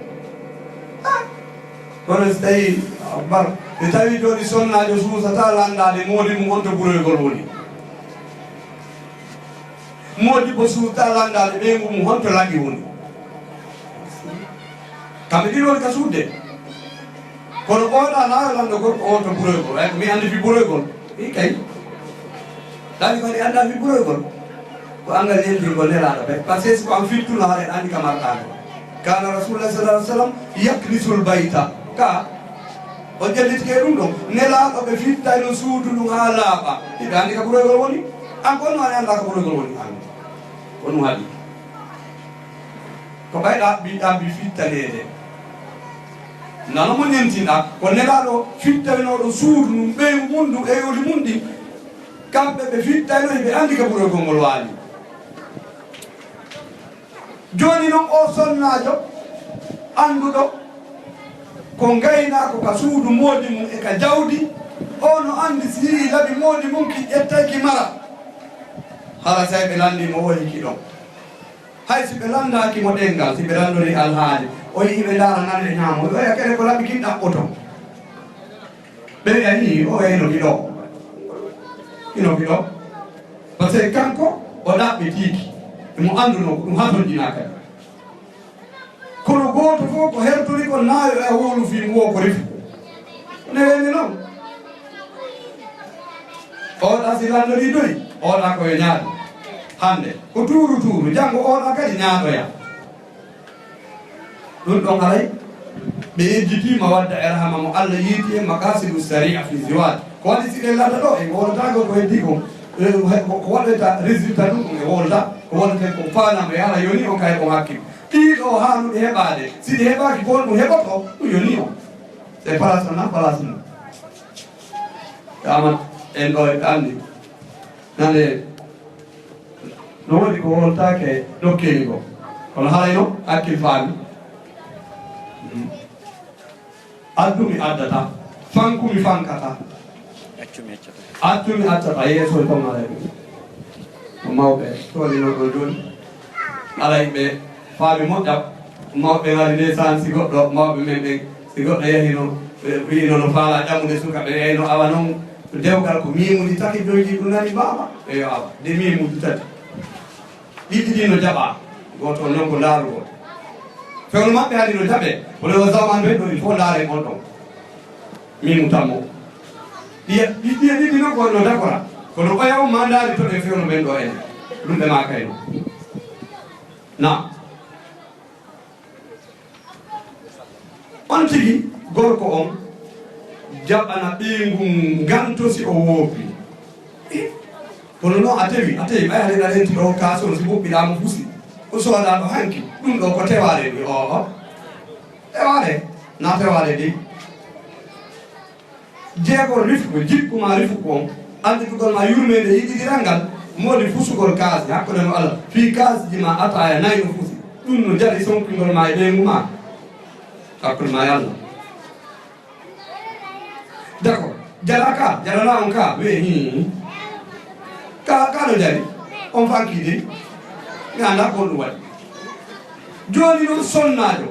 kono so tawi bar ne tawi joni sonnajo suusata landade moodi mum wonto ɓuroygol woni moodi bo suusata landade ɓeygu mum honto laggi woni kamɓe ɗiɗi woni ka suudde kono oɗa nawi lando gorko on to ɓuroygol ay mi andi fi ɓuroygol i kay ɗani kadi anda fi ɓuroygol ko angal yendirgol nelaɗo ɓe par ce que ko an fittuno haɗa en andi ka marɗano kana rasulullah sallallahu alih w sallam yaknisul bayta ka o ƴellitike ɗum ɗon nelaɗo ɓe fittayno suudu ɗum ha laaɓa iɓe andi ka ɓuroygol woni an ko no ani anda ka ɓuroygol woni an ko ɗum haɗi ko ɓayɗa mbiɗa mbi fittanede nano mo ñentinɗa ko nelaɗo fittaynoɗo suudu ɗum ɓeygu mum ɗum eyoli mum ɗi kamɓe ɓe fittayno ɓe andi ka ɓuroygol ngol waali joni noon o sonnajo anduɗo ko gaynako ka suudu moodi mum e ka jawdi o no andi si yii laaɓi moodi mum ki ƴettayki mara hara say ɓe landimo o hiki ɗon hay si ɓe landaki mo ɗengal si ɓe landori alhaali o yii ɓe ndara nande ñaamo oya kene ko laaɓi kin ɗaɓɓoto ɓe wiya ni o hinoki ɗo par ce que kanko o ɗaɓɓe tiiki emo anduno ko ɗum hatojina kadi kono goto fof ko hertori ko naayo e wowlu film wo ko refi ne wende noon oɗa si landori doyi oɗa koye ñaaɗo hande ko tuuru janggo oɗa kadi ñaaɗoya ɗum ɗon haray ɓe yejjitima wadda e rahama mo Allah yiiti e makasidu saria fi ziwad ko waɗi siɗe lata ɗo e wonatago ko heddi ko ko waɗata résultat ɗum e wolda ko wonate ko faanama e ala yoni on kay ko hakkille ɗiɗo hanuɗe heɓade siɗi heɓaki ko ɗum heɓoto ɗum yoni o c'est place o na place mum amat en ɗo e andi nande no waɗi ko woltake ɗokkeni ko kono halayno hakkil faami addumi addata fankumi fankata accumi accata yeeso e tomare ko mawɓe toolino ɗo joni alay ɓe faami moƴƴa mawɓe ngari ndesan si goɗɗo mawɓe men ɓen si goɗɗo yahino wino no faala ƴammude suka ɓe eyno awa noon dewgal ko mimuji tati joyi ɗum nani baba eyo awa de mimuji tati ɗiɗi ɗi no jaɓa goto noon ko ndaarugol fewno maɓɓe haali no jaɓe wona o zaman ɓe ɗo il faut ndaare on ɗon mimu tammo ɗiɗi ɗiɗi noon ko no dakora kono ɓoya on ma ndaari to ɗe fewno ɓen ɗo ene ɗumɓe ma kayno na on tigi gorko on jaɓana ɓiygu gantosi o woopi kono noon a tewi ɓay haɗeɗa renti ɗo kaas on si ɓuɓɓiɗamo fusi o soodaɗo hanki ɗum ɗo ko tewade ɗi o tewade na tewade ɗi jeegol rifugo jikkuma rifugo on anditugol ma yurmede yiɗiɗiral ngal modi fusugol kaasi hakkude no Allah fi kaasji ma ataya nayi no fusi ɗum no jaɗi sonkingol ma e ɓeygu ma hakkude ma e Allah d'accord jala ka jalana on ka we hi ka no jari on fankide mi anda ko ɗum waɗi joni noon sonnajo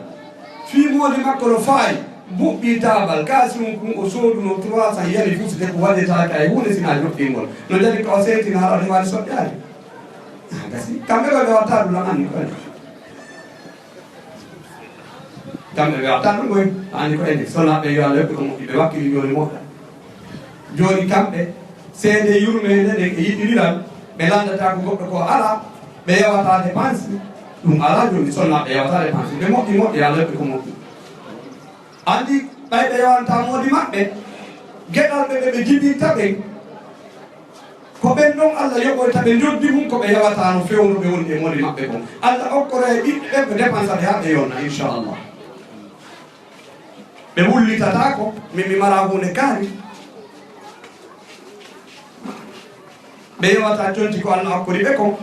fimode makko no faayi buɓɓi tabal kaasi mum kum o sooduno 300 yani fusde ko waɗetake ay hunde sina joɗɗingol no jadi ko sentina haɗa waɗi soƴƴade gasi kamɓe ɓe watta ɗum an andi ko ene kamɓe ɓe watta ɗum koy andi ko ene sonaɓe yo Allah yoɓɓe ko moƴƴi ɓe wakkili joni moƴƴa joni kamɓe seede yurmede ɗe e yiɗiriral ɓe landata ko goɗɗo ko ala ɓe yewata dépense ɗum ala joni sonnaɓe yewata dépense ɓe moƴƴi Allah yoɓɓe ko moƴƴi andi ɓay ɓe yewanta moodi maɓɓe geɗal ɓe ɓe jibinta ɓen ko ɓen ɗon Allah yoɓoyta ɓe joddi mum ko ɓe yewata no fewno ɓe woni e moodi maɓɓe kon Allah okkora e ɓiɓɓe ɓe ko dépense aɓe ha ɓe yonna inchallah ɓe wullitata ko min mi mara hunde kaari ɓe yewata conti ko Allah hakkori ɓe kon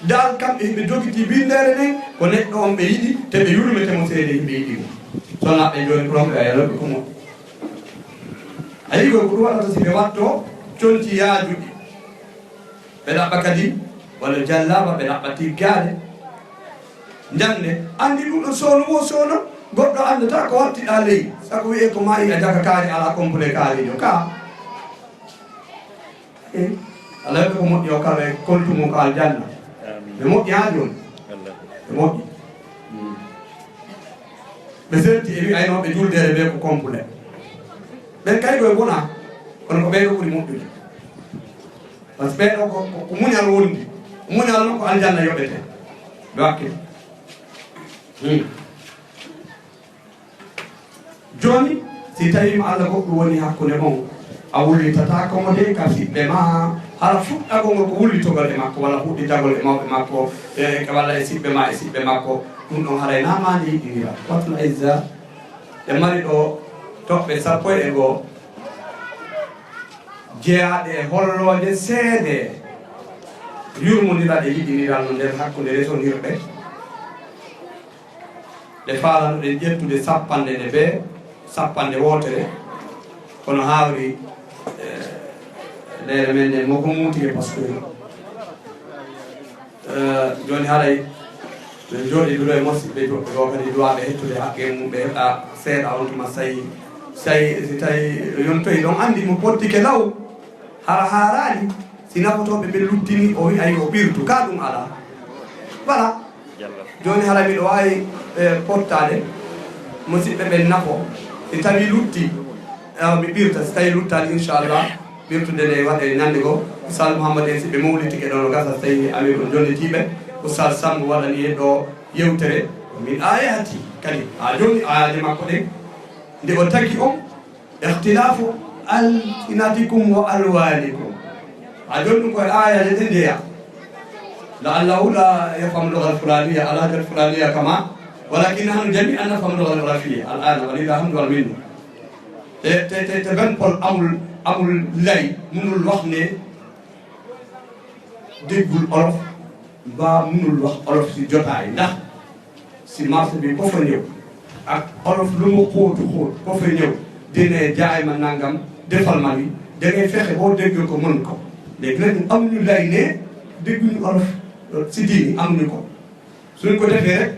dal kamɓe ɓe jogiti bindere nden ko neɗɗo on ɓe yiɗi te ɓe yurmetemo seede yimɓe yiɗi mo sonaɓe joni promɓe a yaloɓe ko moƴƴi a yi koy ko ɗum waɗata si ɓe watto conti yaajuɗi ɓe ɗaɓɓa kadi walla jallaba ɓe ɗaɓɓa tiggade jande andi ɗum ɗo sowno wo sowno goɗɗo andata ko wattiɗa leydi sago wiye ko ma yi a jaga kaari ala complet kaarijo ka ala yoɓe ko moƴƴi o kala e koltumo ko aljanna ɓe moƴƴi ha joni ɓe moƴƴi ɓe serti e wi aynoɓe juldere ɓe ko complet ɓen kay koye bona kono ko ɓeyɗo ɓuuri moƴƴude par ce que ɓeɗo ko muñal wondi muñal noon ko aljanna yoɓete ɓe wakkil joni si tawima Allah goɗɗum woni hakkude mon a wullitata komo de ka siɓɓe ma hala fuɗɗagol ngol ko wullitogol e makko walla fuɗɗitagol e mawɓe makko walla e siɓɓe ma e siɓɓe makko ɗum ɗon haray namande yiɗinira wattul izza ɓe mari ɗo toɓɓe 11 jeeyaɗe e hollode seede yurmodiraɗe yiɗiniral no nder hakkude resonirɓe ɗe falanoɗe ƴettude sappanɗe ɗe ɓe sappanɗe wotere kono hawri leyre men nde moko mutike par ce que joni haɗay ɓe jooɗi ɗuɗo e mosiɓɓe joɓɓe ɗo kadi duwaɓe hettude haqqe mum ɓe heɓɗa seeɗa on tuma sayi si tawi yontoyi ɗon andi mo pottike law hara harani si nafotoɓe ɓe luttini o wi ayi o ɓirtu ka ɗum ala voilà joni haɗa miɗo wawi pottade musidɓe ɓen nafo si tawi lutti mi ɓirta si tawi luttani inchallah ɓirtude nde waɗe ñande go Oustaz Mouhammad en si ɓe mawlitike ɗo no gasa so tawi ami ɗon jonnitiɓe Oustaz Samb waɗani e ɗo yewtere min ayati kadi ha joni ayaji makko ɗen nde o tagi on ihtilafu alsinatikum wa alwanikum أجل نقول آية جديدة لعله لا يفهم اللغة الفلانية على الحاجة الفلانية كما ولكن نحن جميعا نفهم اللغة العربية الآن ولله الحمد والمنة تبن بول amul lay mënul wax ne déggul olof ba mënul wax olof si jotaay ndax si marché bi ko fa ñëw ak olof lu mu xóotu xóot ko fa ñëw dina jaay ma nangam defal ma ni da ngay fexe boo dégg ko mën ko léegi nag amuñu lay ne dégguñu olof si diini amuñu ko suñ ko defee rek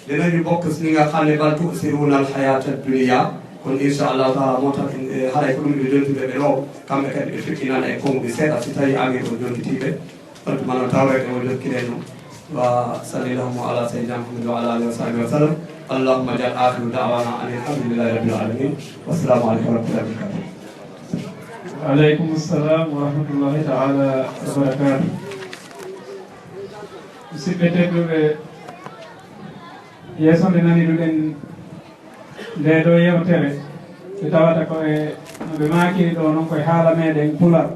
dinañu bokk si ñi nga xam ne bal tu'siruuna al-hayaata ad-dunya kon inchallahu taala moo tax haɗay ko ɗum ɓe jontuɓe ɓe ɗo kamɓe kadi ɓe feƴƴinana e konguɗe seeɗa si tawi ami ɗo jontitiɓe ɗonto mana tawrede o jokkiɗen no wa sallallahu ala sayyidina muhammad wa ala alihi wa sahbihi wa sallam allahumma jal akhiru da'wana an alhamdulillahi rabbil alamin wassalamu aleykum wa rahmatullahi wa barakatuh. Aleykum assalam wa rahmatullahi taala wa barakatuh. musidɓe tedduɓe yeeso nde naniɗuɗen nde ɗo yewtere ɓe tawata koye no ɓe maakiri ɗo noon koye haala meɗen pular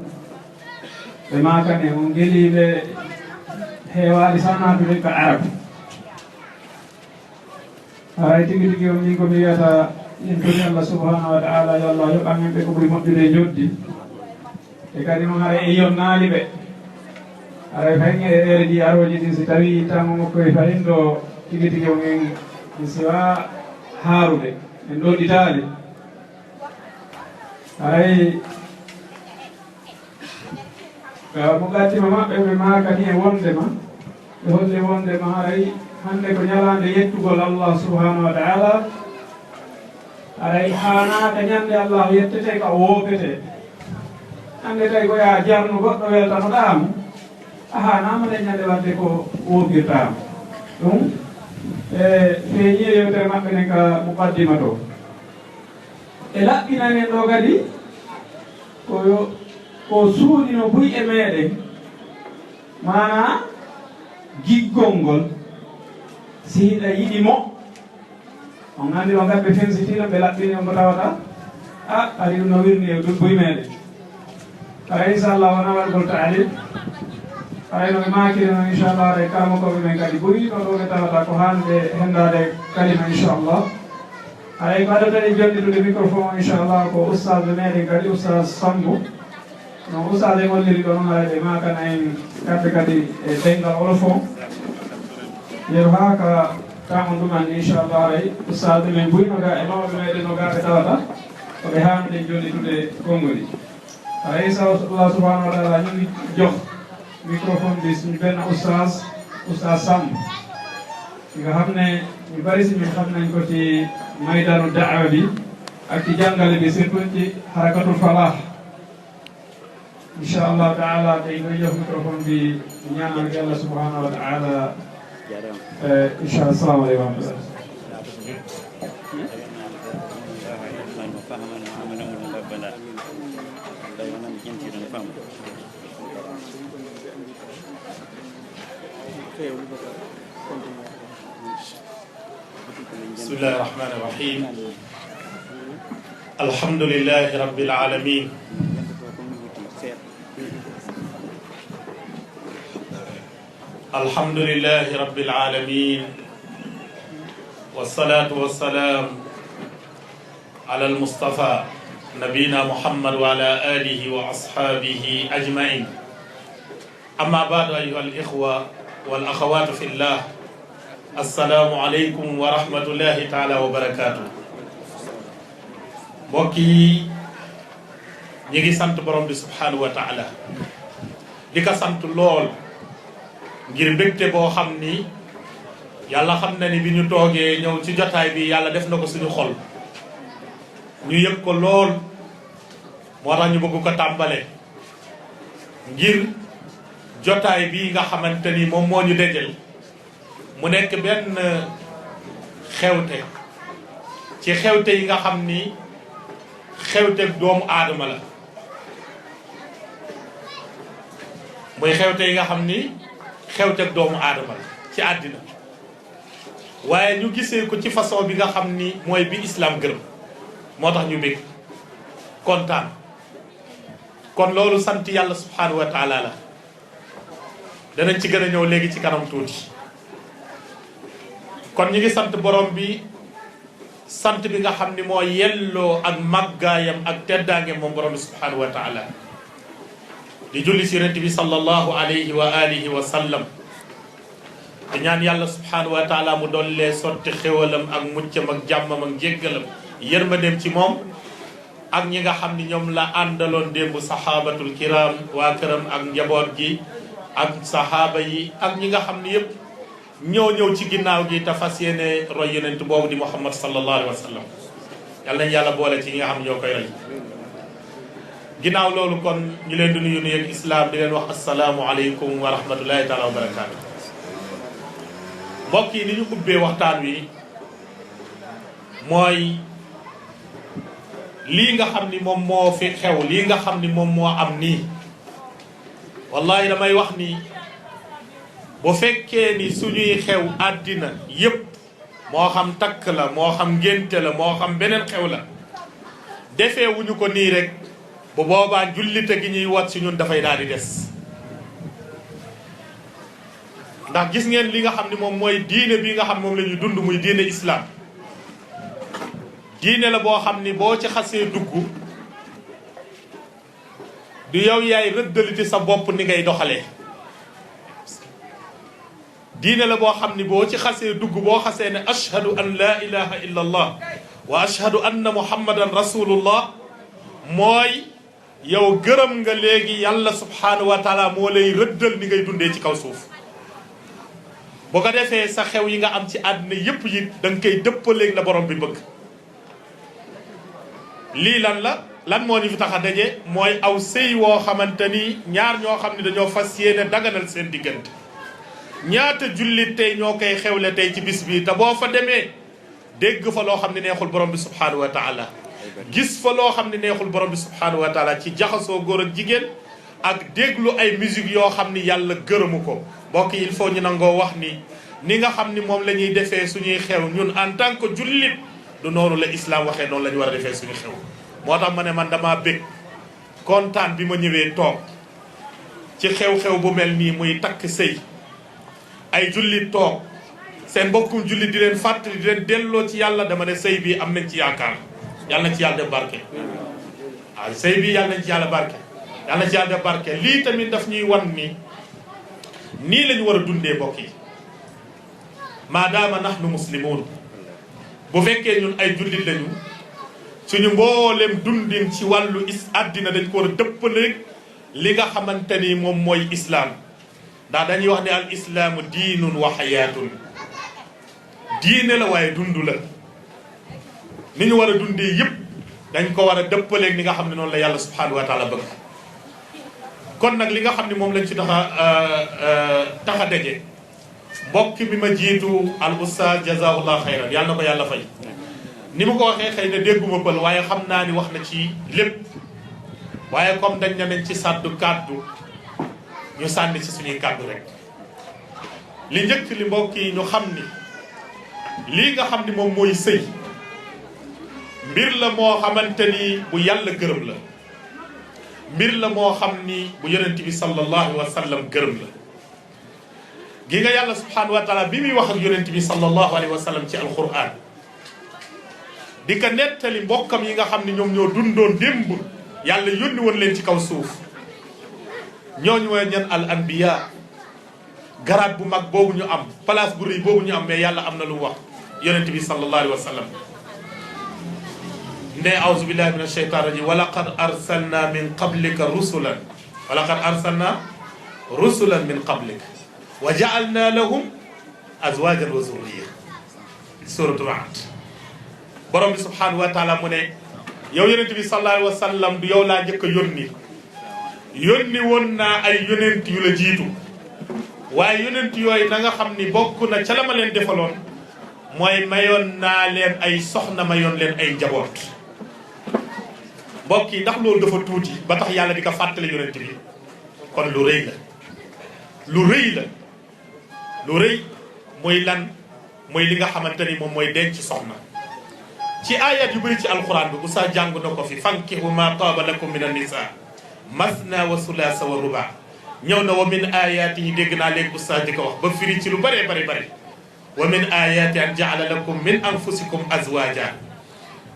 ɓe makane on gueliɓe heewali sannatude ko arabe hay tigui tigui on ni komi wiyata intoni allah subhanahu wa taala yo allah yoɓan en ɓe ko ɓuuri moƴƴude e joddi e kadi noon haara e yonnaali ɓe haray fayin e ere ɗi aroji ɗin si tawi tamo makko e fayin ɗo tigui tigui on en siwa haarude en ɗoɗɗitaali hay mo gaddima maɓɓe ɓe makani e wondema ɓe holli wondema haray hande ko ñalande yettugol allah subhanahu wa taala haray hanaka ñande allah yettete ka woopete hande tawi ko ya jarnu goɗɗo weltanoɗamo a hanama nde ñande wadde ko woopirtama ɗum feeñi e yewtere maɓɓe nen ka muqaddima to e laɓɓinanen ɗo kadi ko suuɗino buy e meɗen mana giggol ngol si hiɗa yiɗimo on andi o ngamɓe fensitino ɓe laɓɓini on ko tawata a ari ɗum no wirni e buy meɗen kala inchallah wona waɗgol taalim hayno ɓe makiri noon inchallah re kalamokoɓe men kadi ɓuri ɗo ɗo ɓe tawata ko hande hendade kalima inchallah hay ko aɗatani jonɗiɗude microphone inchallah ko oustage meɗen kadi oustage Sambo non oustage e golliri ɗo noon haray ɓe makana en kamɓe kadi e dengal olofon yeru ha ka tamon ɗumanni inchallah ray oustage men ɓuynoga e mawɓe meɗen no ga ɓe tawata koɓe hamɗen jonɗitude konngoli hay sa allah subhanahu wa taala ñumi jox microphone bi suñu benn oustaz Samb nga xam ne ñu bari si ñun xam nañ ko ci maydanu daawa bi ak ci jàngale bi surtout ci harakatul falah insha allah taala tey nga jox microphone bi ñaanal yàlla subhanahu wa taala insha allah assalamu aleykum بسم الله الرحمن الرحيم الحمد لله رب العالمين الحمد لله رب العالمين والصلاة والسلام على المصطفى نبينا محمد وعلى آله وأصحابه أجمعين أما بعد أيها الإخوة والأخوات في الله السلام عليكم ورحمة الله تعالى وبركاته بوكي نيغي سانت بروم بي سبحانه وتعالى ديكا سانت لول ngir mbégte boo xam ni yàlla xam na ni bi ñu toogee ñëw ci jotaay bi yàlla def na ko suñu xol ñu yëg ko lool moo tax ñu bëgg ko tàmbale ngir jotaay bi nga xamante ni moom moo ñu dajal mu nekk benn xewte ci xewte yi nga xam ni xewte doomu aadama la muy xewte yi nga xam ni xewte doomu aadama la ci àddina waaye ñu gisee ko ci façon bi nga xam ni mooy bi islam gërëm moo tax ñu bég kontaan kon loolu sant yàlla subhanahu wa taala la danañ ci gën a ñëw léegi ci kanam tuuti kon ñu ngi sant borom bi sant bi nga xam ni moo yelloo ak màggaayam ak teddaange moom borom bi subhanahu wa taala di julli si yonent bi sallallahu alayhi wa alihi wa sallam di ñaan yàlla subhanahu wa taala mu dollee sotti xéwalam ak muccam ak jàmmam ak jéggalam yërmandeem ci moom ak ñi nga xam ni ñoom la àndaloon démb sahabatul kiram waa këram ak njaboot gi ak sahaaba yi ak ñi nga xam ni yëpp ñëw ci ginnaaw gi te fas yéene roy yonent boobu di Muhammad sallallahu alayhi wa sallam yàlla nañ yàlla boole ci ñi nga xam ne ñoo koy roy ginnaaw loolu kon ñu leen di nuyu ak islam di leen wax asalaamu aleykum wa rahmatullahi taala wa barakaatu mbokk yi ni ñu ubbee waxtaan wi mooy lii nga xam ni moom moo fi xew lii nga xam ni moom moo am nii wallahi damay wax ni bu fekkee ni suñuy xew àddina yépp moo xam takk la moo xam ngénte la moo xam beneen xew la defee wuñu ko nii rek bu boobaa jullite gi ñuy wat si ñun dafay daal di des ndax gis ngeen li nga xam ni moom mooy diine bi nga xam moom la ñuy dund muy diine islam diine la boo xam ni boo ci xasee dugg du yow yaay rëddaliti sa bopp ni ngay doxalee diine la boo xam ni boo ci xasee dugg boo xasee ne ashhadu an la ilaha illa allah wa ashhadu anna muhammadan rasulullah mooy yow gërëm nga léegi yàlla subhanahu wa taala moo lay rëddal ni ngay dundee ci kaw suuf boo ko defee sa xew yi nga am ci àddina yépp yi da nga koy dëppaleeg la borom bi bëgg lii lan la lan moo ñu fi tax a daje mooy aw sëy woo xamante ni ñaar ñoo xam ne dañoo fas yéene daganal seen diggante ñaata jullit tey ñoo koy xewle tey ci bis bi te boo fa demee dégg fa loo xam ne neexul borom bi subhanahu wa taala gis fa loo xam ne neexul borom bi subhanahu wa taala ci jaxasoo góor ak jigéen ak déglu ay musique yoo xam ni yàlla gërëmu ko mbokk yi il faut ñu nangoo wax ni nga xam ni moom la ñuy defee suñuy xew ñun en tant que jullit du noonu la islam waxee noonu la ñu war a defee suñu xew moo tax ma ne man damaa bég kontaan bi ma ñëwee toog ci xew-xew bu mel nii muy takk sëy ay jullit toog seen mbokkum jullit di leen fàttali di leen delloo ci yàlla dama ne sëy bi am nañ ci yaakaar yàlla na ci yàlla def barke waaw sëy bi yàlla nañ ci yàlla barke yàlla na ci yàlla def barke lii tamit daf ñuy wan ni nii la ñu war a dundee mbokk yi maadaama nahnu muslimun bu fekkee ñun ay jullit lañu suñu mboolem dundin ci wàllu àddina dañ ko war a dëppaleeg li nga xamante ni moom mooy islaam ndax dañuy wax ne al islaamu diinun wa xayaatun diine la waaye dund la ni ñu war a dundee yëpp dañ ko war a dëppaleeg li nga xam ne noonu la yàlla subhanahu wa taala bëgg kon nag li nga xam ne moom lañ ci tax a daje mbokk bi ma jiitu al ustaz jazaahullah xayran yàlla na ko yàlla fay ni ma ko waxee xëy na dégguma pël waaye xam naa ni wax na ci lépp waaye comme dañ ne nañ ci sàddu kàddu ñu sànni ci suñuy kàddu rek li njëkk li mbokk yi ñu xam ni lii nga xam ni moom mooy sëy mbir la moo xamante ni bu yàlla gërëm la mbir la moo xam ni bu yonent bi sallallahu alayhi wa sallam gërëm la gi nga yàlla subhanahu wa taala bi muy wax ak yonent bi sallallahu alayhi wa sallam ci alquran di ko nettali mbokkam yi nga xam ne ñoom ñoo dundoon démb yàlla yónni woon leen ci kaw suuf ñooñu mooy ñan al anbiya garaat bu mag boobu ñu am place bu rëy boobu ñu am mais yàlla am na lu mu wax yonent bi sallallahu alayhi wa sallam ne auzu billahi min asheytan rajim wa laqad arsalna min qablika rusulan wa laqad arsalna rusulan min qablika wa ja'alna lahum azwajan wa zurriya suratul Ra'd borom bi subhanahu wa taala mu ne yow yonent bi sallallahu alayhi wa sallam du yow laa njëkk a yónni woon naa ay yonent yu la jiitu waaye yonent yooyu na nga xam ni bokk na ca la ma leen defaloon mooy mayoon naa leen ay soxna mayoon leen ay njaboot mbokk yi ndax loolu dafa tuuti ba tax yàlla di ko fàttali yonent bi kon lu rëy la lu rëy la lu rëy mooy lan mooy li nga xamante ni moom mooy denc soxna ci ayat yu bëri ci alquran bi Oustaz jàng na ko fi fankihu ma taaba lakum min an-nisaa masna wa sulaasa wa ruba ñëw na wa min ayaatihi dégg naa léegi oustaz di ko wax ba firi ci lu bëree bëri wa min ayaati an jaala lakum min anfusikum azwaja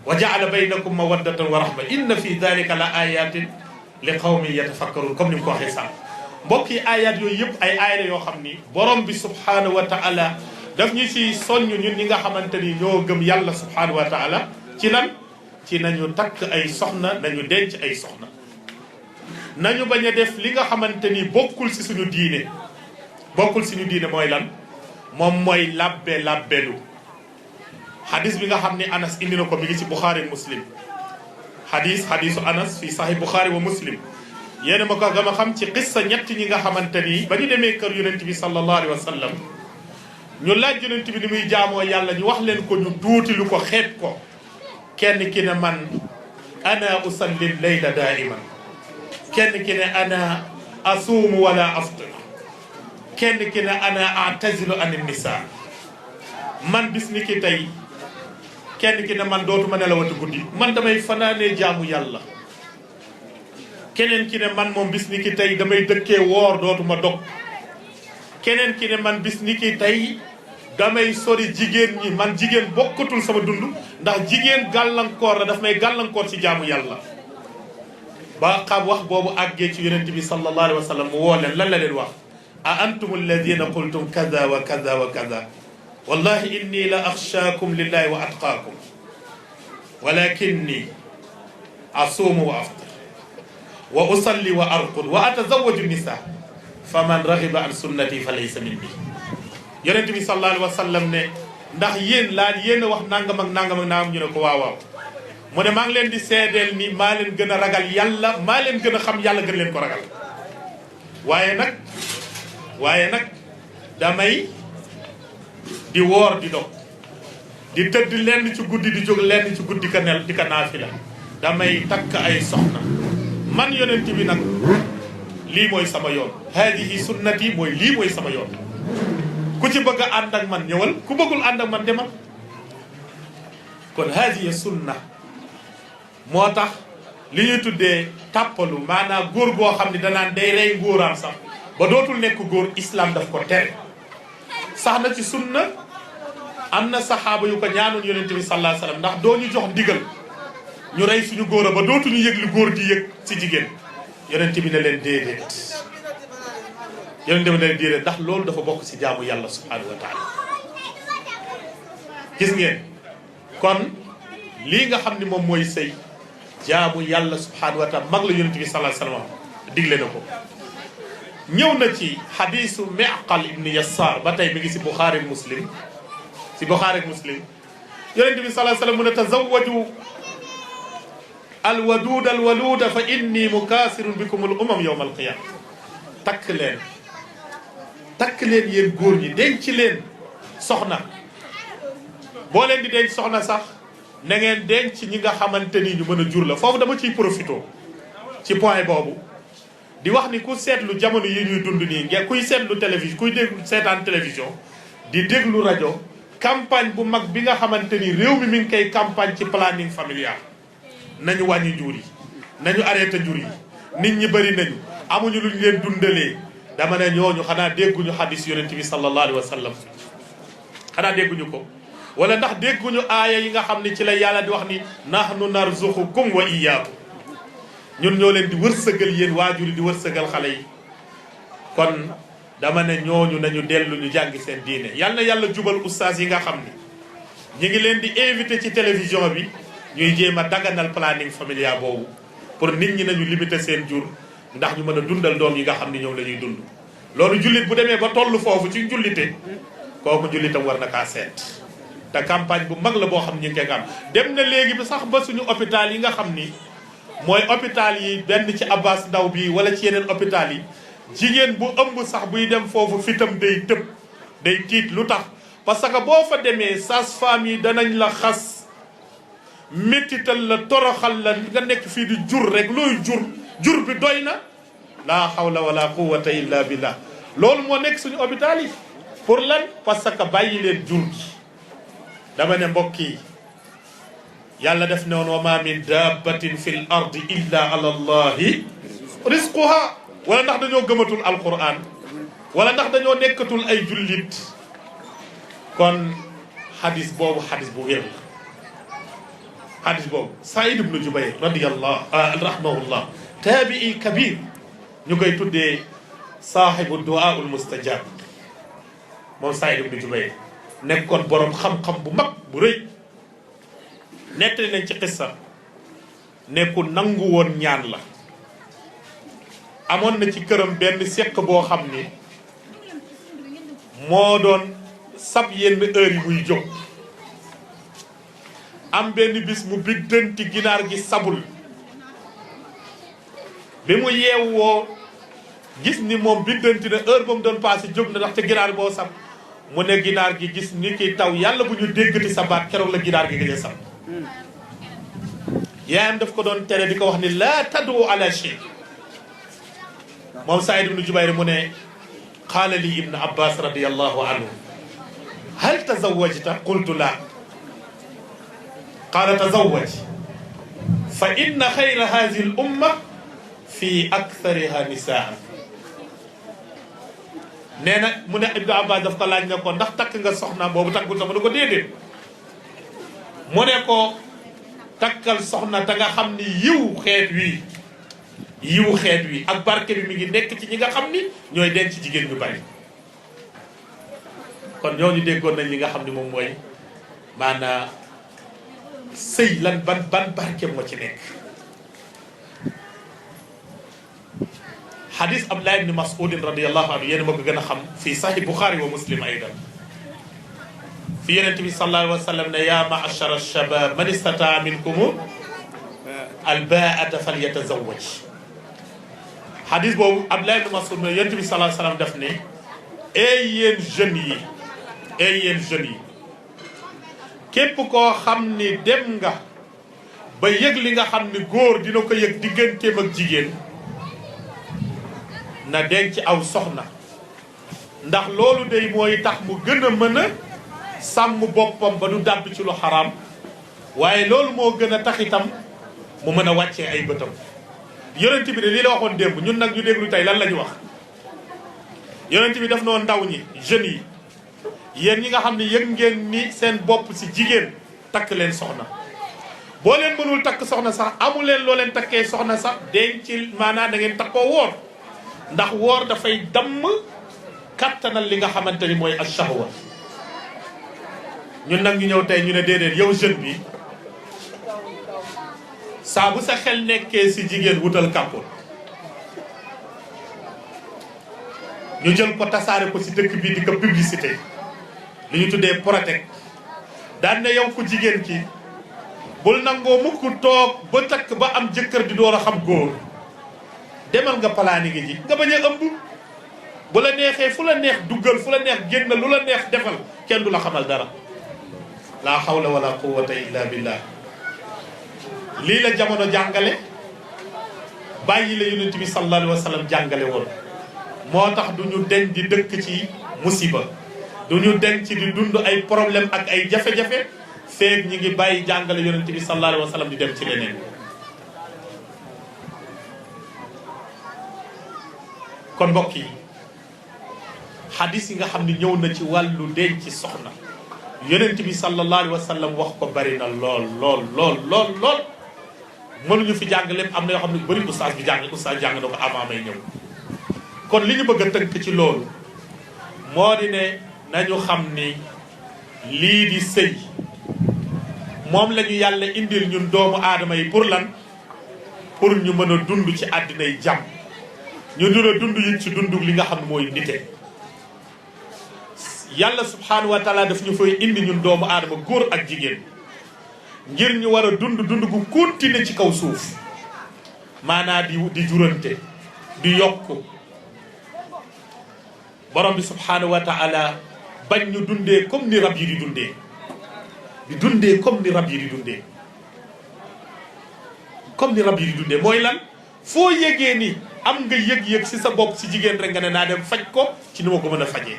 wa jaala baynakum mawaddatan wa rahma inna fi dalika la ayatin li qawmin yatafakkarun comme ni mu ko waxee sànq mbokk yi ayat yooyu yëpp ay aaya yoo xam ni borom bi subhanahu wa taala daf ñu si soññ ñun ñi nga xamante ni ñoo gëm yàlla subhanahu wa taala ci lan ci nañu takk ay soxna nañu denc ay soxna nañu bañ a def li nga xamante ni bokkul si suñu diine mooy lan moom mooy labbelu xadis bi nga xam ne anas indi na ko mi ngi ci Bukhari Muslim xadisu anas fi sahih Bukhari wa Muslim yéena ma ko gama xam ci qissa ñett ñi nga xamante ni ba ñu demee kër yonent bi sallallahu alayhi wa sallam ñu laaj yonent bi ni muy jaamoo yàlla ñu wax leen ko ñu tuuti lu ko xeeb ko kenn ki ne man ana usalli layla daiman kenn ki ne ana asuumu wala aftir kenn ki ne ana atazilu an nisa man bis ni ki tey kenn ki ne man dootuma nelawati guddi man damay fanaanee jaamu yàlla keneen ki ne man moom bis ni ki tey damay dëkkee woor dootuma dog keneen ki ne man bis ni ki tey damay sori jigéen ñi man jigéen bokkatul sama dund ndax jigéen gàllankoor la daf may gàllankoor ci jaamu yàlla ba xam wax boobu àggee ci yonent bi sallallahu alayhi wa sallam mu woo leen lan la leen wax a antum alladina qultum kaza wa kaza wa kaza wallahi inni la axshaakum lillahi wa atqaakum walakinni asuumu wa aftir wa usalli wa arqud wa atazawaju nisa fa man raxiba an sunnati fa laysa minni yonent bi sallallahu alayhi wa sallam ne ndax yéen a wax nangam ak nangam ak nangam ñu ne ko waaw waaw mu ne maa ngi leen di seedeel ni maa leen gën a ragal yàlla maa leen gën a xam yàlla gën leen ko ragal waaye nag damay di woor di dog di tëdd lenn ci guddi di jóg lenn ci guddi ka nel di ka naafila damay takk ay soxna man yonent bi nag lii mooy sama yoon haadihi sunnati mooy lii mooy sama yoon ku ci bëgg a ànd ak man ñëwal ku bëggul ànd ak man demal kon haadihi sunna moo tax li ñuy tuddee tàppalu maanaam góor goo xam ne danaan day rey ngóoraam sax ba dootul nekk góor islam daf ko tere sax na ci sunna am na saxaaba yu ko ñaanoon yonente bi sallallahu alayhi wasallam ndax doo ñu jox ndigal ñu rey suñu góor a ba dootuñu yëg li góor di yëg ci jigéen yonente bi ne leen déedéet yonente bi ne leen déedéet ndax loolu dafa bokk ci jaamu yàlla subhanahu wa taala gis ngeen kon lii nga xam ne moom mooy sëy jaamu yàlla subhanahu wa taala mag la yonente bi sallallahu alayhi wasallam digle na ko ñëw na ci xadisu Miqal ibn Yassar ba tey mi ngi si Bukhari Muslim yonente bi sallallahu alayhi wasallam mu ne tazawwaju alwaduud alwaluuda fa inni mukaasirun bikum al umam yawma alqiyama takk leen yéen góor ñi denc leen soxna boo leen di denc soxna sax na ngeen denc ñi nga xamante ni ñu mën a jur la foofu dama ciy profité ci point boobu di wax ni ku seetlu jamono yi ñuy dund nii ngeen kuy seetlu télévision kuy déglu seetaan télévision di déglu rajo campagne bu mag bi nga xamante ni réew mi ngi koy campagne ci planning familial nañu wàññi jur yi nañu arrêté jur yi nit ñi bëri nañu amuñu luñ leen dundalee dama ne ñooñu xanaa dégguñu xadis yonent bi sallallahu alayhi wa sallam xanaa dégguñu ko wala ndax dégguñu aaya yi nga xam ne ci la yàlla di wax ni nahnu narzuqukum wa iyyakum ñun ñoo leen di wërsëgal yéen waajur yi di wërsëgal xale yi kon dama ne ñooñu nañu dellu ñu jàngi seen diine yal na yàlla jubal ustaas yi nga xam ni ñu ngi leen di invité ci télévision bi ñuy jéem a daganal planning familial boobu pour nit ñi nañu limiter seen jur ndax ñu mën a dundal doom yi nga xam ni ñoom la ñuy dund loolu jullit bu demee ba toll foofu ci jullite kooku jullitam war na kaa seet te campagne bu mag la boo xam ni ñu ngi koy am dem na léegi bi sax ba suñu hôpital yi nga xam ni mooy hôpital yi benn ci Abbas Ndaw bi wala ci yeneen hôpital yi jigéen bu ëmb sax buy dem foofu fitam day tëb day tiit lu tax parce que boo fa demee sage-femme yi danañ la xas méttital la toroxal la nga nekk fii di jur rek looy jur bi doy na laa hawla wala quwwata illa billah loolu moo nekk suñu hôpital yi pour lan parce que bàyyi leen jur gi dama ne mbokk yi yàlla def ne woon wa ma min dabbatin fi l ardi illa ala allahi risquha wala ndax dañoo gëmatul alquran wala ndax dañoo nekkatul ay jullit kon xadis boobu xadis bu wér la xadis boobu Saïd ibnu Jubayr radiyallahu rahimahullah taabii kabir ñu koy tuddee saaxibu duaa ul mustajab moom Saïd ibnu Jubayr nekkoon borom xam-xam bu mag bu rëy nettali nañ ci xissa ne ku nangu woon ñaan la amoon na ci këram benn seq boo xam ni moo doon sab yenn heure yi muy jóg am benn bis mu biddanti ginaar gi sabul bi mu yeewoo gis ni moom biddanti na heure ba mu doon passé jóg na ndax te ginaar boo sab mu ne ginaar gi gis ni ki taw yàlla bu ñu déggati sa baat keroog la ginaar gi gëj a sab yaayam daf ko doon tere di ko wax ni laa taddu ala shay moom Saïd ibnu Jubayr mu ne qaala li ibnu Abbas radiyallahu anhu hal tazawwajta qultu laa qaala tazawwaj fa inna xayra haadihi al umma fi akthariha nisaan nee na mu ne ibnu Abbas daf ko laaj ne ko ndax takk nga soxna boobu takkul sama ne ko déedéet mu ne ko takkal soxna te nga xam ni yiw xeet wi ak barke bi mi ngi nekk ci ñi nga xam ni ñooy denc jigéen ñu bari kon ñooñu déggoon nañ li nga xam ni moom mooy maanaam sëy lan ban barke moo ci nekk xadis Abdullah ibn Mas'ud radiyallahu anhu yéen a ma ko gën a xam fii sahih Bukhari wa Muslim aydan fi yonent bi sallallahu alayhi wa sallam ne yaa ma'ashara ash-shabab man istataa minkum al-baa'ata falyatazawwaj xadis boobu Abdullah ibn Mas'ud ne yonent bi sallallahu alayhi wa sallam daf ne yéen jeunes yi képp koo xam ni dem nga ba yëg li nga xam ni góor dina ko yëg digganteem ak jigéen na denc aw soxna ndax loolu day mooy tax mu gën a mën a sàmm boppam ba du dàbb ci lu xaraam waaye loolu moo gën a tax itam mu mën a wàccee ay bëtam yonent bi de lii la waxoon démb ñun nag ñu déglu tey lan la ñu wax yonent bi daf noo ndaw ñi jeunes yi yéen ñi nga xam ne yëg ngeen ni seen bopp si jigéen takk leen soxna boo leen mënul takk soxna sax amu leen loo leen takkee soxna sax denc maanaam da ngeen takkoo woor ndax woor dafay damm kattanal li nga xamante ni mooy ash-shahwa ñun nag ñu ñëw tey ñu ne déedéet yow jeune bi saa bu sa xel nekkee si jigéen wutal kàppoon ñu jël ko tasaare ko si dëkk bi di ko publicité li ñu tuddee protect daan na yow ku jigéen ki bul nangoo mukk toog ba takk ba am jëkkër di door a xam góor demal nga palaani gi ji nga bañ a ëmb bu la neexee fu la neex duggal fu la neex génn lu la neex defal kenn du la xamal dara la hawla wala quwwata illa billah lii la jamono jàngale bàyyi la yonent bi sallallahu alayhi wa sallam jàngale woon moo tax du ñu deñ di dëkk ci musiba du ñu deñ ci di dund ay problème ak ay jafe-jafe feeg ñi ngi bàyyi jàngale yonent bi sallallahu alayhi wa sallam di dem ci leneen kon mbokk yi xadis yi nga xam ne ñëw na ci wàllu denc ci soxna yonent bi sallallahu alayhi wa sallam wax ko bari na lool mënuñu fi jàng lépp am na yoo xam ne bëri oustaz jàng na ko avant may ñëw kon li ñu bëgg a tënk ci loolu moo di ne nañu xam ni lii di sëy moom la ñu yàlla indil ñun doomu aadama yi pour lan pour ñu mën a dund ci àddina yi jàmm ñu dund a dund yi ci dundu li nga xam ne mooy nite yàlla subhanahu wa taala daf ñu fay indi ñun doomu aadama góor ak jigéen ngir ñu war a dund gu continuer ci kaw suuf maanaa di jurante di yokk borom bi subhanahu wa taala bañ ñu dundee comme ni rab yi di dundee comme ni rab yi di dundee comme ni rab yi di dundee mooy lan foo yëgee ni am nga yëg-yëg si sa bopp si jigéen rek nga ne naa dem faj ko ci ni ma ko mën a fajee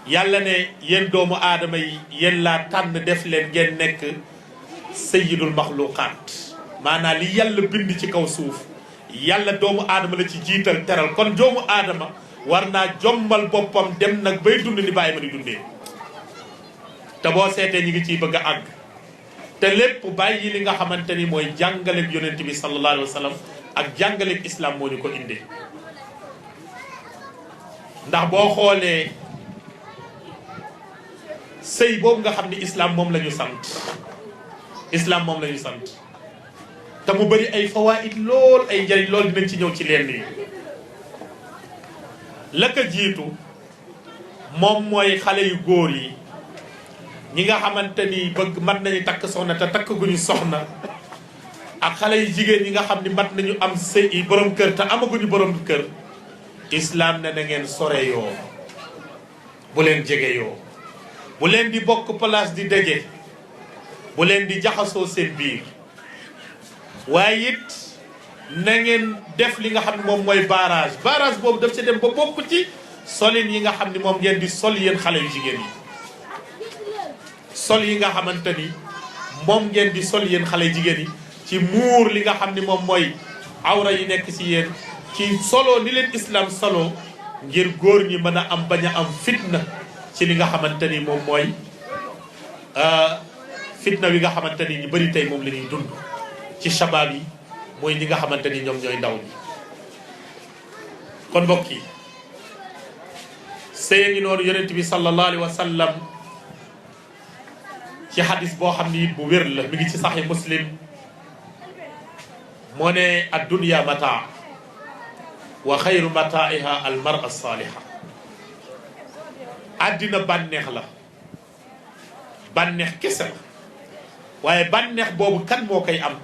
yàlla ne yéen doomu aadama yi yéen laa tànn def leen ngeen nekk sayyidul maxluqaat maanaam li yàlla bind ci kaw suuf yàlla doomu aadama la ci jiital teral kon doomu aadama war naa jommal boppam dem nag bay dund ni bàyyi ma di dundee te boo seetee ñi ngi ciy bëgg a àgg te lépp bàyyi li nga xamante ni mooy jàngaleeg yonent bi sallallahu alayhi wa sallam ak jàngaleeg islam moo ñu ko indee ndax boo xoolee sëy boobu nga xam ni islam moom la ñu sant islam moom la ñu sant te mu bëri ay fawaid lool ay njëriñ lool dinañ ci ñëw ci leen yi la ko jiitu moom mooy xale yu góor yi ñi nga xamante ni bëgg mat nañu takk soxna te takk guñu soxna ak xale yu jigéen ñi nga xam ni mat nañu am sëy borom kër te amaguñu borom kër islam ne na ngeen sore yoo bu leen jege yoo bu leen di bokk place di daje bu leen di jaxasoo seen biir waaye it na ngeen def li nga xam ne moom mooy barrage boobu daf ci dem ba bokk ci solin yi nga xam ne moom ngeen di sol yéen xale yu jigéen yi sol yi nga xamante ni moom ngeen di sol yéen xale yu jigéen yi ci muur li nga xam ne moom mooy awra yi nekk ci yéen ci solo ni leen islam solo ngir góor ñi mën a am bañ a am fitna ci li nga xamante ni moom mooy fitna wi nga xamante ni ñu bëri tey moom la ñuy dund ci shabaab yi mooy ñi nga xamante ni ñoom ñooy ndaw ñi kon mbokk yi sëy ngi noonu yonent bi sallallahu alayhi wa sallam ci xadis boo xam ni it bu wér la mi ngi ci saxi muslim moo ne addunya mataa wa xayru mataiha al mar'a saliha àddina bànneex la bànneex kese la waaye bànneex boobu kan moo koy am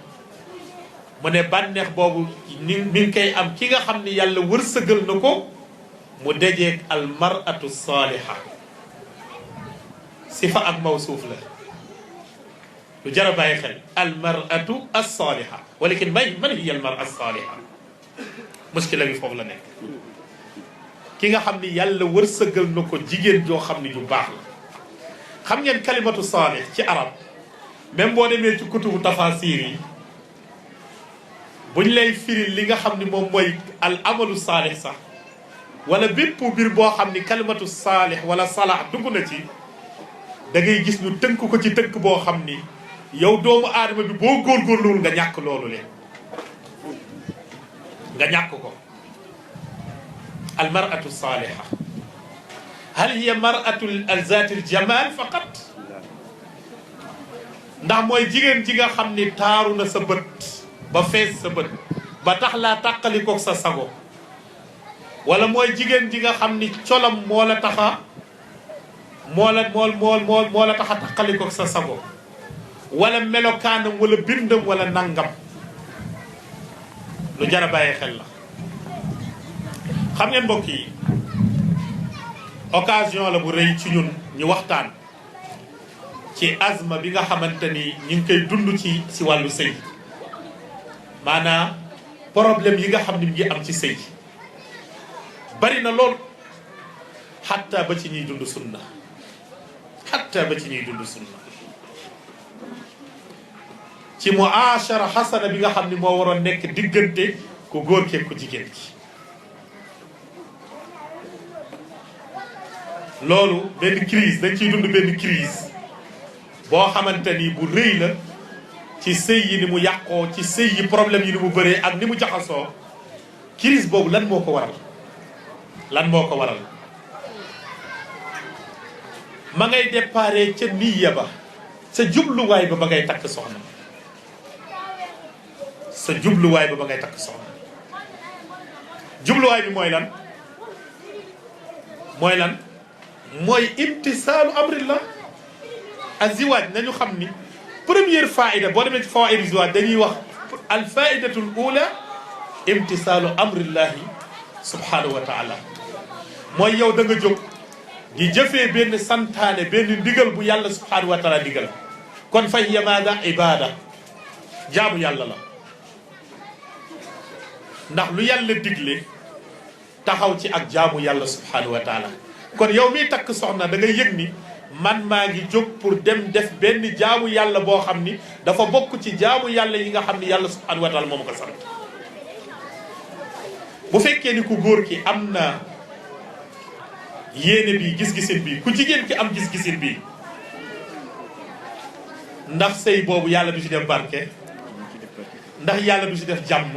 mu ne bànneex boobu mi ngi koy am ki nga xam ni yàlla wërsëgal na ko mu dajeeg al mar'atu saliha sifa ak mawsuuf la lu jar a bàyyi xel al mar'atu as-saliha walakin man hiya al mar'a as-saliha muskila bi foofu la nekk ki nga xam ni yàlla wërsëgal na ko jigéen joo xam ni ju baax la xam ngeen kalimatu saalih ci arab même boo demee ci kutubu tafasir yi buñ lay firil li nga xam ni moom mooy al amalu saalih sax wala bépp mbir boo xam ni kalimatu saalih wala salah dugg na ci da ngay gis ñu tënk ko ci tënk boo xam ni yow doomu aadama bi boo góorgóorluwul nga ñàkk loolu leen nga ñàkk ko al mar'atu saliha hal hiya mar'atu al zati al jamal faqat ndax mooy jigéen ji nga xam ni taaru na sa bët ba fees sa bët ba tax laa tàqalikoog sa sago wala mooy jigéen ji nga xam ni colam moo la taxa moo la taxa tàqalikoog sa sago wala melokaanam wala bindam wala nangam lu jar a bàyyi xel la xam ngeen mbokk yi occasion la bu rëy ci ñun ñu waxtaan ci azma bi nga xamante ni ñu ngi koy dund ci wàllu sëy maanaam problème yi nga xam ni mu ngi am ci sëy bari na lool xatta ba ci ñuy dund sunna xatta ba ci ñuy dund sunna ci muashara xasana bi nga xam ni moo waroon nekk diggante ku góor keeg ku jigéen ki loolu benn crise dañ ciy dund benn crise boo xamante ni bu rëy la ci sëy yi ni mu yàqoo ci sëy yi problème yi ni mu bëree ak ni mu jaxasoo crise boobu lan moo ko waral lan moo ko waral ma ngay déparé ca niya ba sa jubluwaay ba ngay takk soxna sa jubluwaay ba ngay takk soxna jubluwaay bi mooy lan mooy imtisaalu amrillah aziwaaj nañu xam ni première faida boo demee ci fawaidu ziwaaj dañuy wax al faidatul ula imtisaalu amrillahi subhanahu wa taala mooy yow da nga jóg di jëfee benn santaane benn ndigal bu yàlla subhanahu wa taala digal kon fay yamaada ibada jaamu yàlla la ndax lu yàlla digle taxaw ci ak jaamu yàlla subhanahu wa taala kon yow miy takk soxna da ngay yëg ni man maa ngi jóg pour dem def benn jaamu yàlla boo xam ni dafa bokk ci jaamu yàlla yi nga xam ni yàlla subhanahu wa taala moom ko sant. bu fekkee ni ku góor ki am na yéene bi gis-gisin bi ku jigéen ki am gis-gisin bi ndax sëy boobu yàlla du ci def barke, ndax yàlla du ci def jàmm,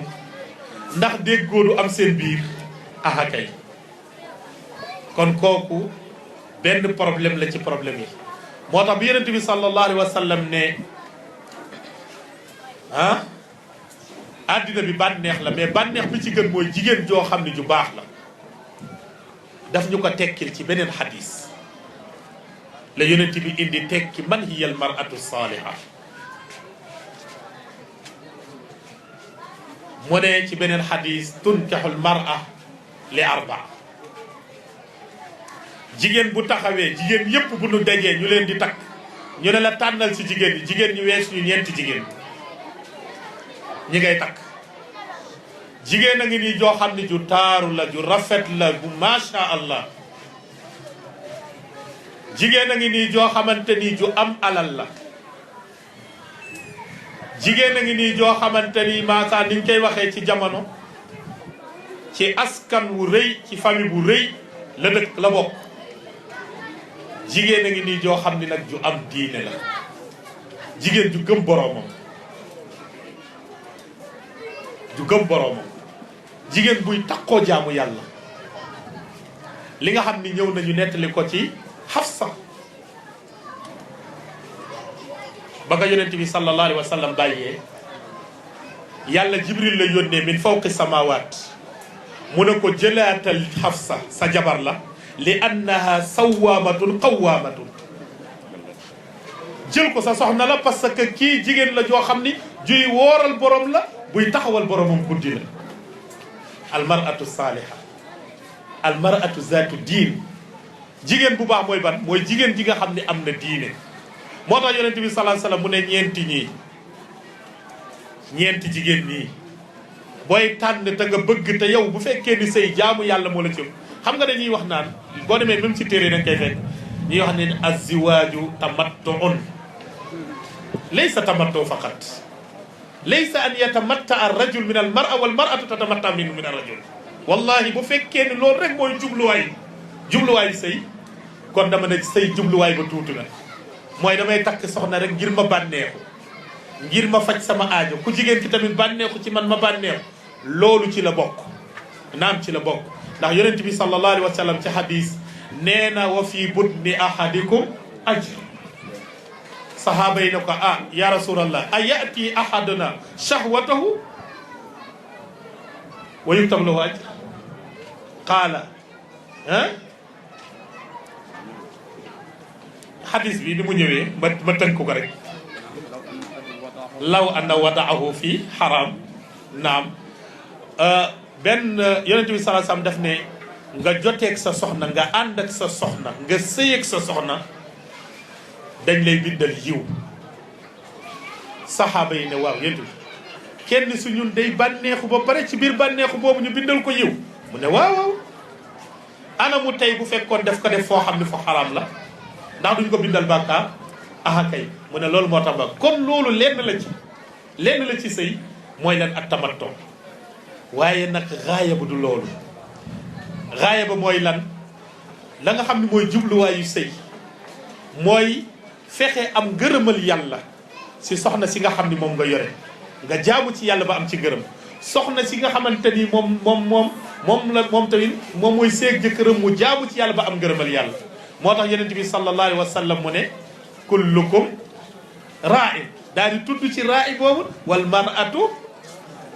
ndax déggoo du am seen biir aha kay. kon kooku benn problème la ci problème yi. moo tax bi yonent bi sallallahu alayhi wa sallam ne àddina bi bànneex la, mais bànneex bi ci gën mooy jigéen joo xam ne ju baax la. daf ñu ko tekkil ci beneen xadis la yonent bi indi tekki man hiya al mar'atu saaliha. mu ne ci beneen xadis tunkaxu al mar'a li arba. jigéen bu taxawee jigéen yépp bu nu dajee ñu leen di takk ñu ne la tànnal ci jigéen ñi, jigéen ñu wees ñu ñeenti jigéen ñi ngay takk. jigéen a ngi nii joo xam ne ju taaru la, ju rafet la, bu macha allah. jigéen a ngi nii joo xamante ni ju am alal la. jigéen a ngi nii joo xamante ni maasa niñ koy waxee ci jamono ci askan wu rëy, ci famille bu rëy la dëkk la bokk. jigéen a ngi nii joo xam ni nag ju am diine la, jigéen ju gëm boroomam, ju gëm boroomam, jigéen buy takkoo jaamu yàlla. li nga xam ni ñëw nañu nettali ko ci Hafsa ba nga yonent bi sallallahu alayhi wa sallam bàyyee yàlla Jibril la yónnee min fawqi samawaat mu ne ko jëlaatal Hafsa sa jabar la li annaha sawaamatun qawaamatun. jël ko sa soxna la parce que kii jigéen la joo xam ni juy wooral borom la, buy taxawal boromam guddi la. almaratu saaliha, almaratu zaatu diin. jigéen bu baax mooy ban? mooy jigéen ji nga xam ne am na diine. moo tax yonent bi sallallahu alayhi wasallam mu ne ñeenti jigéen ñii booy tànn te nga bëgg te yow bu fekkee ni say jaamu yàlla moo la ci xam nga dañuy wax naan boo demee même ci téere dañ koy fekk ñuy wax ne azziwaaju tamattu'un laysa tamattu faqat, laysa an yatamatta ar-rajul min al-mar'a wal mar'atu tatamatta min ar-rajul. wallahi bu fekkee ni loolu rek mooy jubluwaayu sëy kon dama ne sëy jubluwaay ba tuuti na. mooy damay takk soxna rek ngir ma bànneexu, ngir ma faj sama aajo, ku jigéen ki tamit bànneexu ci man ma bànneexu. loolu ci la bokk, naam ci la bokk. ndax yonent bi sallallahu alayhi wa sallam ci hadis nee na wa fi budni ahadikum ajr. sahaaba yi ne ko ya rasulallah a yati ahaduna shahwatahu wa yuktab lahu ajr qaala hadis bi ni mu ñëwee ma tënk ko rek law anna wadaahu fii haram naam. benn yonent bi sallallahu alayhi wasallam daf ne nga joteeg sa soxna, nga ànd ak sa soxna, nga sëyeeg sa soxna, dañ lay bindal yiw. saxaaba yi ne waaw yonent bi kenn su ñun day bànneexu ba pare ci biir bànneexu boobu ñu bindal ko yiw. mu ne waaw ana mu tey bu fekkoon def ko def foo xam ne foo xaraam la ndax duñ ko bindal bàkkaar? aha kay. mu ne loolu moo tax ba kon loolu lenn la ci sëy mooy lan ak tamattu. waaye nag raaya bu du loolu. raaya ba mooy lan? la nga xam ne mooy jubluwaayu sëy mooy fexe am ngërëmal yàlla si soxna si nga xam ni moom nga yore, nga jaamu ci yàlla ba am ci ngërëm. soxna si nga xamante ni moom tamit moom mooy seeg jëkkëram mu jaamu ci yàlla ba am ngërëmal yàlla. moo tax yonent bi sallallahu alayhi wa sallam mu ne kullukum raa'in, daal di tudd ci raa'i boobu wal mar'atu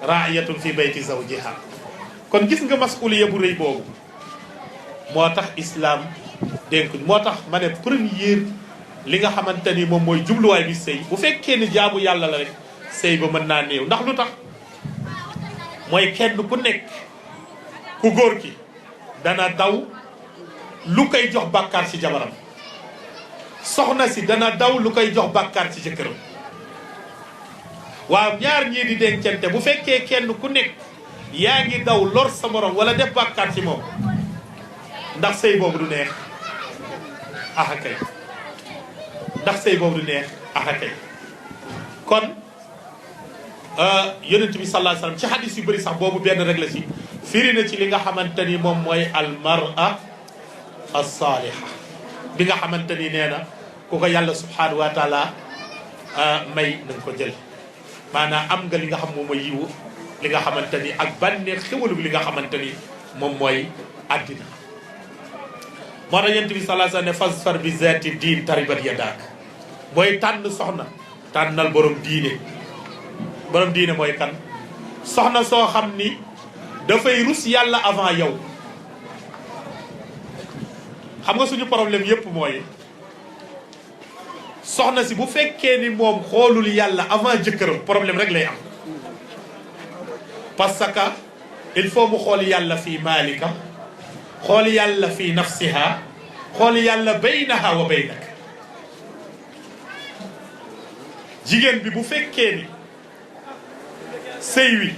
raa'iyatun fi bayti zawjiha. kon gis nga masuliya bu rëy boobu moo tax islam dénk. moo tax ma ne première li nga xamante ni moom mooy jubluwaay bi sëy bu fekkee ni jaamu yàlla la rek sëy ba mën naa néew. ndax lu tax? mooy kenn ku nekk ku góor ki dana daw lu koy jox bàkkaar ci jabaram, soxna si dana daw lu koy jox bàkkaar ci jëkkëram. waaw ñaar ñii di dencante bu fekkee kenn ku nekk yaa ngi daw lor sa morom wala def bàkkaar ci moom, ndax sëy boobu du neex? ah kay. ndax sëy boobu du neex axakay kon yonent bi sallallahu alayhi wasallam ci hadis yu bëri sax boobu benn rek la ci firi na ci li nga xamante ni moom mooy almar'a as-saaliha bi nga xamante ni nee na ku ko yàlla subhanahu wa taala may na nga ko jël maanaam am nga li nga xam moom mooy yiwu li nga xamante ni ak bànneex xéwalu li nga xamante ni moom mooy àddina moo tax yonent bi sallallahu alayhi wasallam ne fasfar bi zaati diin taribat yadaak booy tànn soxna tànnal borom diine mooy kan soxna soo xam ni dafay rus yàlla avant yow xam nga suñu problème yépp mooy soxna si bu fekkee ni moom xoolul yàlla avant jëkkëram problème rek lay am parce que il faut mu xool yàlla fii maalika xool yàlla fii nafsiha xool yàlla baynaha wa baynak jigéen bi bu fekkee ni sëy wi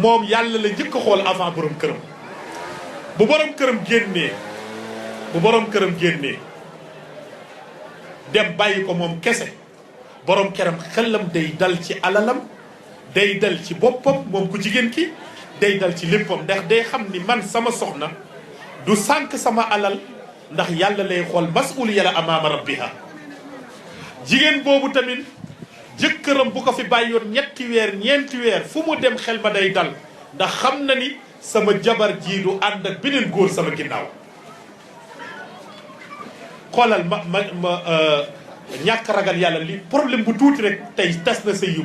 moom yàlla la njëkk a xool avant borom këram bu borom këram génnee dem bàyyi ko moom kese borom këram xelam day dal ci alalam day dal ci boppam moom ku jigéen ki day dal ci léppam ndax day xam ni man sama soxna du sànq sama alal ndax yàlla lay xool mas'uliya la amaama rabbiha jigéen boobu tamit jëkkëram bu ko fi bàyyoon ñetti weer ñeenti weer fu mu dem xel ma day dal ndax xam na ni sama jabar jii du ànd ak beneen góor sama ginnaaw xoolal ma ñàkk ragal yàlla li problème bu tuuti rek tey tas na sëy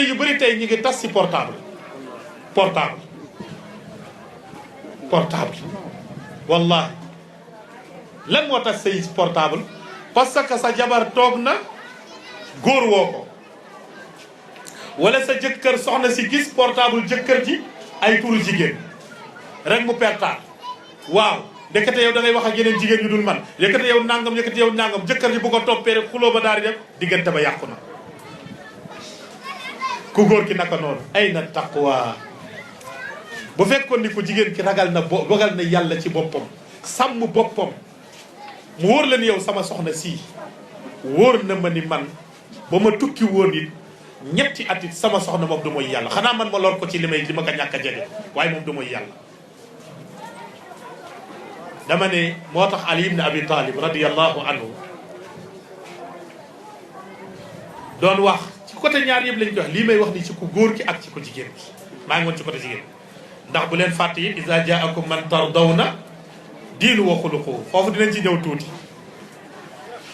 yu bëri tey ñi ngi tas ci portable wallahi lan moo tax sëy portable parce que sa jabar toog na góor woo ko wala sa jëkkër soxna si gis portable jëkkër ji ay turu jigéen rek mu pertaal waaw ndekete yow da ngay wax ak yeneen jigéen ñu dul man yëkkate yow nangam jëkkër ji bu ko toppee rek xuloo ba daal di def diggante ba yàqu na ku góor ki naka noonu ay na taqwa bu fekkoon ni ku jigéen ki ragal na yàlla ci boppam sàmm boppam mu wóor la ni yow sama soxna sii wóor na ma ni man ba ma tukki woon it ñetti at it sama soxna moom du mooy yàlla xanaa man ma lor ko ci li ma ko ñàkk a jege waaye moom du mooy yàlla dama ne moo tax Ali ibn Abi Talib radiyallahu anhu doon wax ci côté ñaar yëpp lañ koy wax lii may wax ni ci ku góor ki ak ci ko jigéen bi maa ngi woon ci côté jigéen ndax bu leen fàtte yi iza jaakum man tardawna diinu wa xuluquhu foofu dinañ ci ñëw tuuti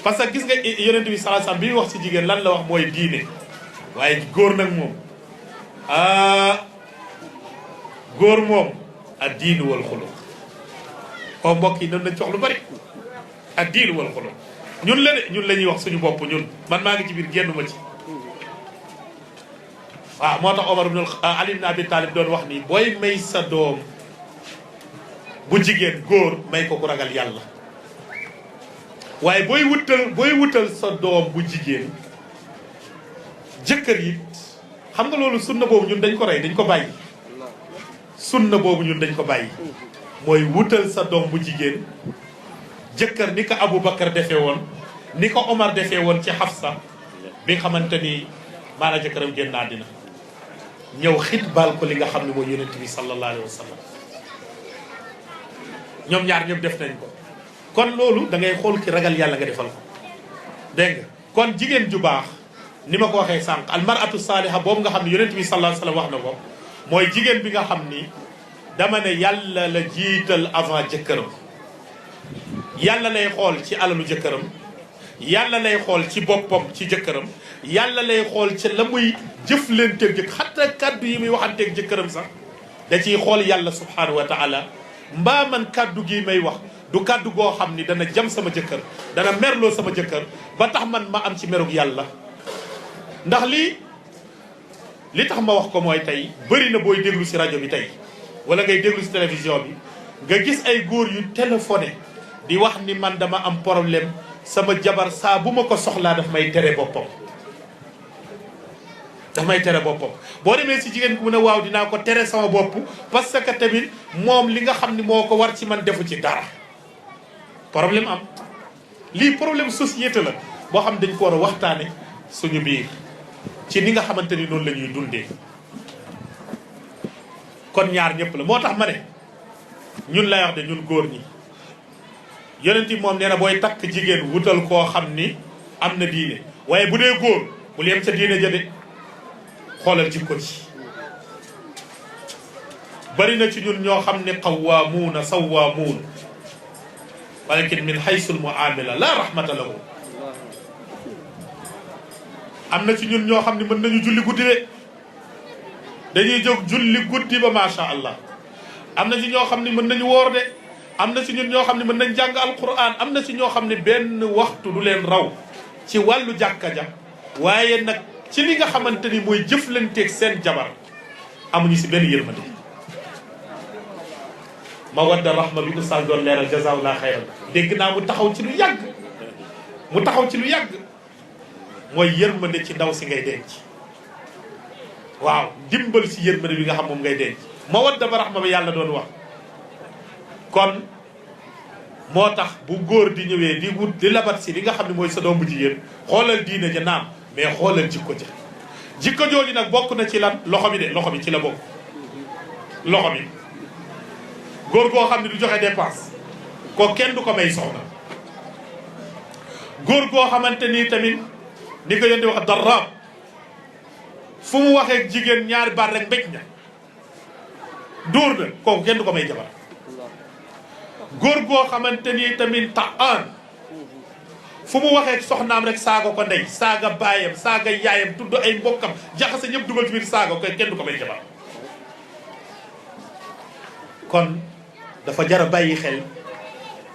parce que gis nga yonent bi sallallahu alayhi wasallam bi wax ci jigéen lan la wax mooy diine waaye góor nag moom góor moom ak diinu wal xuluq ko mbokk yi noonu nañ ci wax lu bari ak diinu wal xuluq ñun la ñuy wax suñu bopp ñun man maa ngi ci biir génn ma ci waaw moo tax Omar ibn Ali ibn Abi Talib doon wax nii booy may sa doom bu jigéen góor may ko ku ragal yàlla waaye booy wutal sa doom bu jigéen jëkkër yi xam nga loolu sunna boobu ñun dañ ko rey dañ ko bàyyi sunna boobu ñun dañ ko bàyyi mooy wutal sa doom bu jigéen jëkkër ni ko Abu Bakar defee woon ni ko Omar defee woon ci Hafsa bi nga xamante ni maanaam jëkkëram génn àddina ñëw xitbaal ko li nga xam ne mooy yonent bi sallallahu alayhi wa sallam ñoom ñaar ñëpp def nañ ko kon loolu da ngay xool ki ragal yàlla nga defal ko dégg nga kon jigéen ju baax ni ma ko waxee sànq almaratu saaliha boobu nga xam ne yonent bi sallallahu alayhi wa sallam wax na ko mooy jigéen bi nga xam ni dama ne yàlla la jiital avant jëkkëram yàlla lay xool ci alalu jëkkëram yàlla lay xool ci boppam ci jëkkëram yàlla lay xool ci la muy jëflanteeg jëkk xatta kaddu yi muy waxanteeg jëkkëram sax da ciy xool yàlla subhanahu wa taala mbaa man kaddu gi may wax du kaddu goo xam ni dana jam sama jëkkër dana merloo sama jëkkër ba tax man ma am ci merug yàlla ndax li tax ma wax ko mooy tey bëri na booy déglu si rajo bi tey wala ngay déglu si télévision bi nga gis ay góor yu téléphoné di wax ni man dama am problème sama jabar saa bu ma ko soxlaa daf may tere boppam boo demee si jigéen ku mu ne waaw dinaa ko tere sama bopp parce que tamit moom li nga xam ni moo ko war ci man defu ci dara problème am lii problème société la boo xam dañ ko war a waxtaane suñu biir ci ni nga xamante ni noonu la ñuy dundee kon ñaar ñëpp la moo tax ma ne ñun lay wax de ñun góor ñi yonent yi moom nee na booy takk jigéen wutal koo xam ni am na diine waaye bu dee góor bu yem sa diine jëde xoolal jikko ji bari na ci ñun ñoo xam ne qawwaamuuna sawwaamuun walakin min haysul muamila la rahmata lahu am na ci ñun ñoo xam ne mën nañu julli guddi de dañuy jóg julli guddi ba macha allah am na ci ñoo xam ne mën nañu woor de am na ci ñun ñoo xam ne mën nañ jàng alquran am na ci ñoo xam ne benn waxtu du leen raw ci wàllu jàkka ja waaye nag ci li nga xamante ni mooy jëflanteeg seen jabar amuñu si benn yërmande ma wadda rahma bi oustaz doon leeral jazaawullah xayran dégg naa mu taxaw ci lu yàgg mooy yërmande ci ndaw si ngay denc waaw dimbal si yërmande bi nga xam moom ngay denc ma wadda ba rahma bi yàlla doon wax kon moo tax bu góor di ñëwee di wut di labat si li nga xam ne mooy sa doom bu jigéen xoolal diine ja naam mais xoolal jikko ja jikko jooju nag bokk na ci lan loxo bi ci la bokk loxo bi góor goo xam ne du joxe dépense ko kenn du ko may soxna góor goo xamante ni tamit ni ko yéen di wax darab fu mu waxee jigéen ñaari baat rek mbéj na dóor na kooku kenn du ko may jabar góor goo xamante ni tamit taan fu mu waxee soxnaam rek saaga ko ndey saaga baayam saaga yaayam tudd ay mbokkam jaxase ñëpp dugal ci biir saaga ko kenn du ko may jabar kon dafa jar a bàyyi xel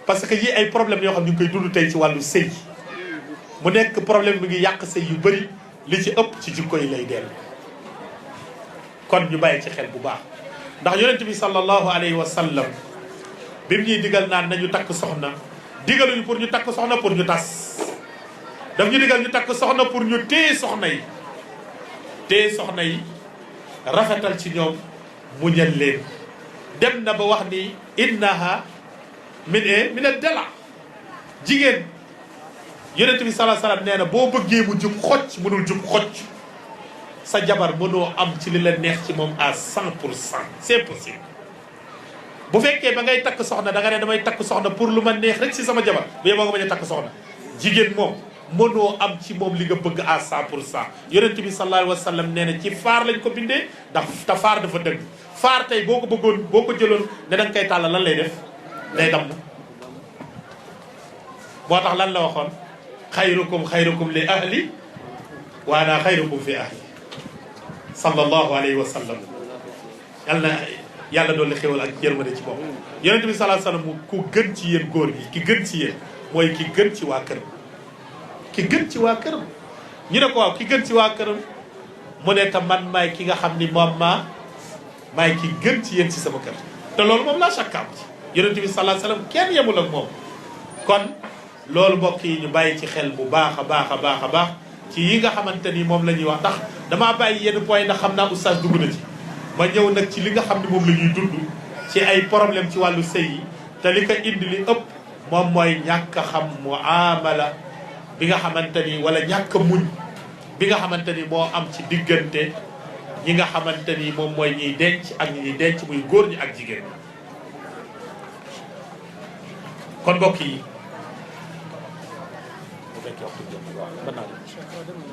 parce que yi ay problème yoo xam ñu ngi koy dund tey ci wàllu sëy mu nekk problème bi ngi yàq sëy yu bëri li ci ëpp ci jikko yi lay dellu kon ñu bàyyi ci xel bu baax ndax yonent bi sallallahu alayhi wa sallam bi mu ñuy digal naan nañu takk soxna digaluñu pour ñu takk soxna pour ñu tas daf ñu digal ñu takk soxna pour ñu téye soxna yi rafetal ci ñoom muñal leen dem na ba wax ni innaha min ad-dala jigéen yonent bi sallallahu alayhi wasallam nee na boo bëggee mu jub xocc mënul jub xocc sa jabar mënoo am ci li la neex ci moom à 100%, c'est possible bu fekkee ba ngay takk soxna da nga ne damay takk soxna pour lu ma neex rek si sama jabar bu yeboo nga bañ a takk soxna jigéen moom mënoo am ci moom li nga bëgg à 100%. yonent bi sallallahu alayhi wasallam nee na ci faar lañ ko bindee ndax te faar dafa dëgg faar tey boo ko bëggoon boo ko jëloon ne da nga koy tàllal lan lay def day damm moo tax lan la waxoon xayrukum li ahli wa ana xayrukum fi ahli sallallahu alayhi wa sallam yàlla doon li xéwal ak yërmande ci bopp yonent bi sallallahu alayhi wa sallam ku gën ci yéen góor gi ki gën ci yéen mooy ki gën ci waa këram ki gën ci waa këram ñu ne ko waaw ki gën ci waa këram mu ne ta man maay ki nga xam ni moom maay ki gën ci yéen ci sama kër te loolu moom laa sakkaam ci yonent bi sallallahu alayhi wa sallam kenn yemul ak moom kon loolu mbokk yi ñu bàyyi ci xel bu baax a baax a baax a baax ci yi nga xamante ni moom la ñuy wax ndax damaa bàyyi yenn point ndax xam naa oustaz dugg na ci ma ñëw nag ci li nga xam ne moom la ñuy dund ci ay problème ci wàllu sëy yi te li ko indi li ëpp moom mooy ñàkk a xam muamala bi nga xamante ni wala ñàkk a muñ bi nga xamante ni moo am ci diggante ñi nga xamante ni moom mooy ñiy denc ak ñi denc muy góor ñi ak jigéen kon mbokk yi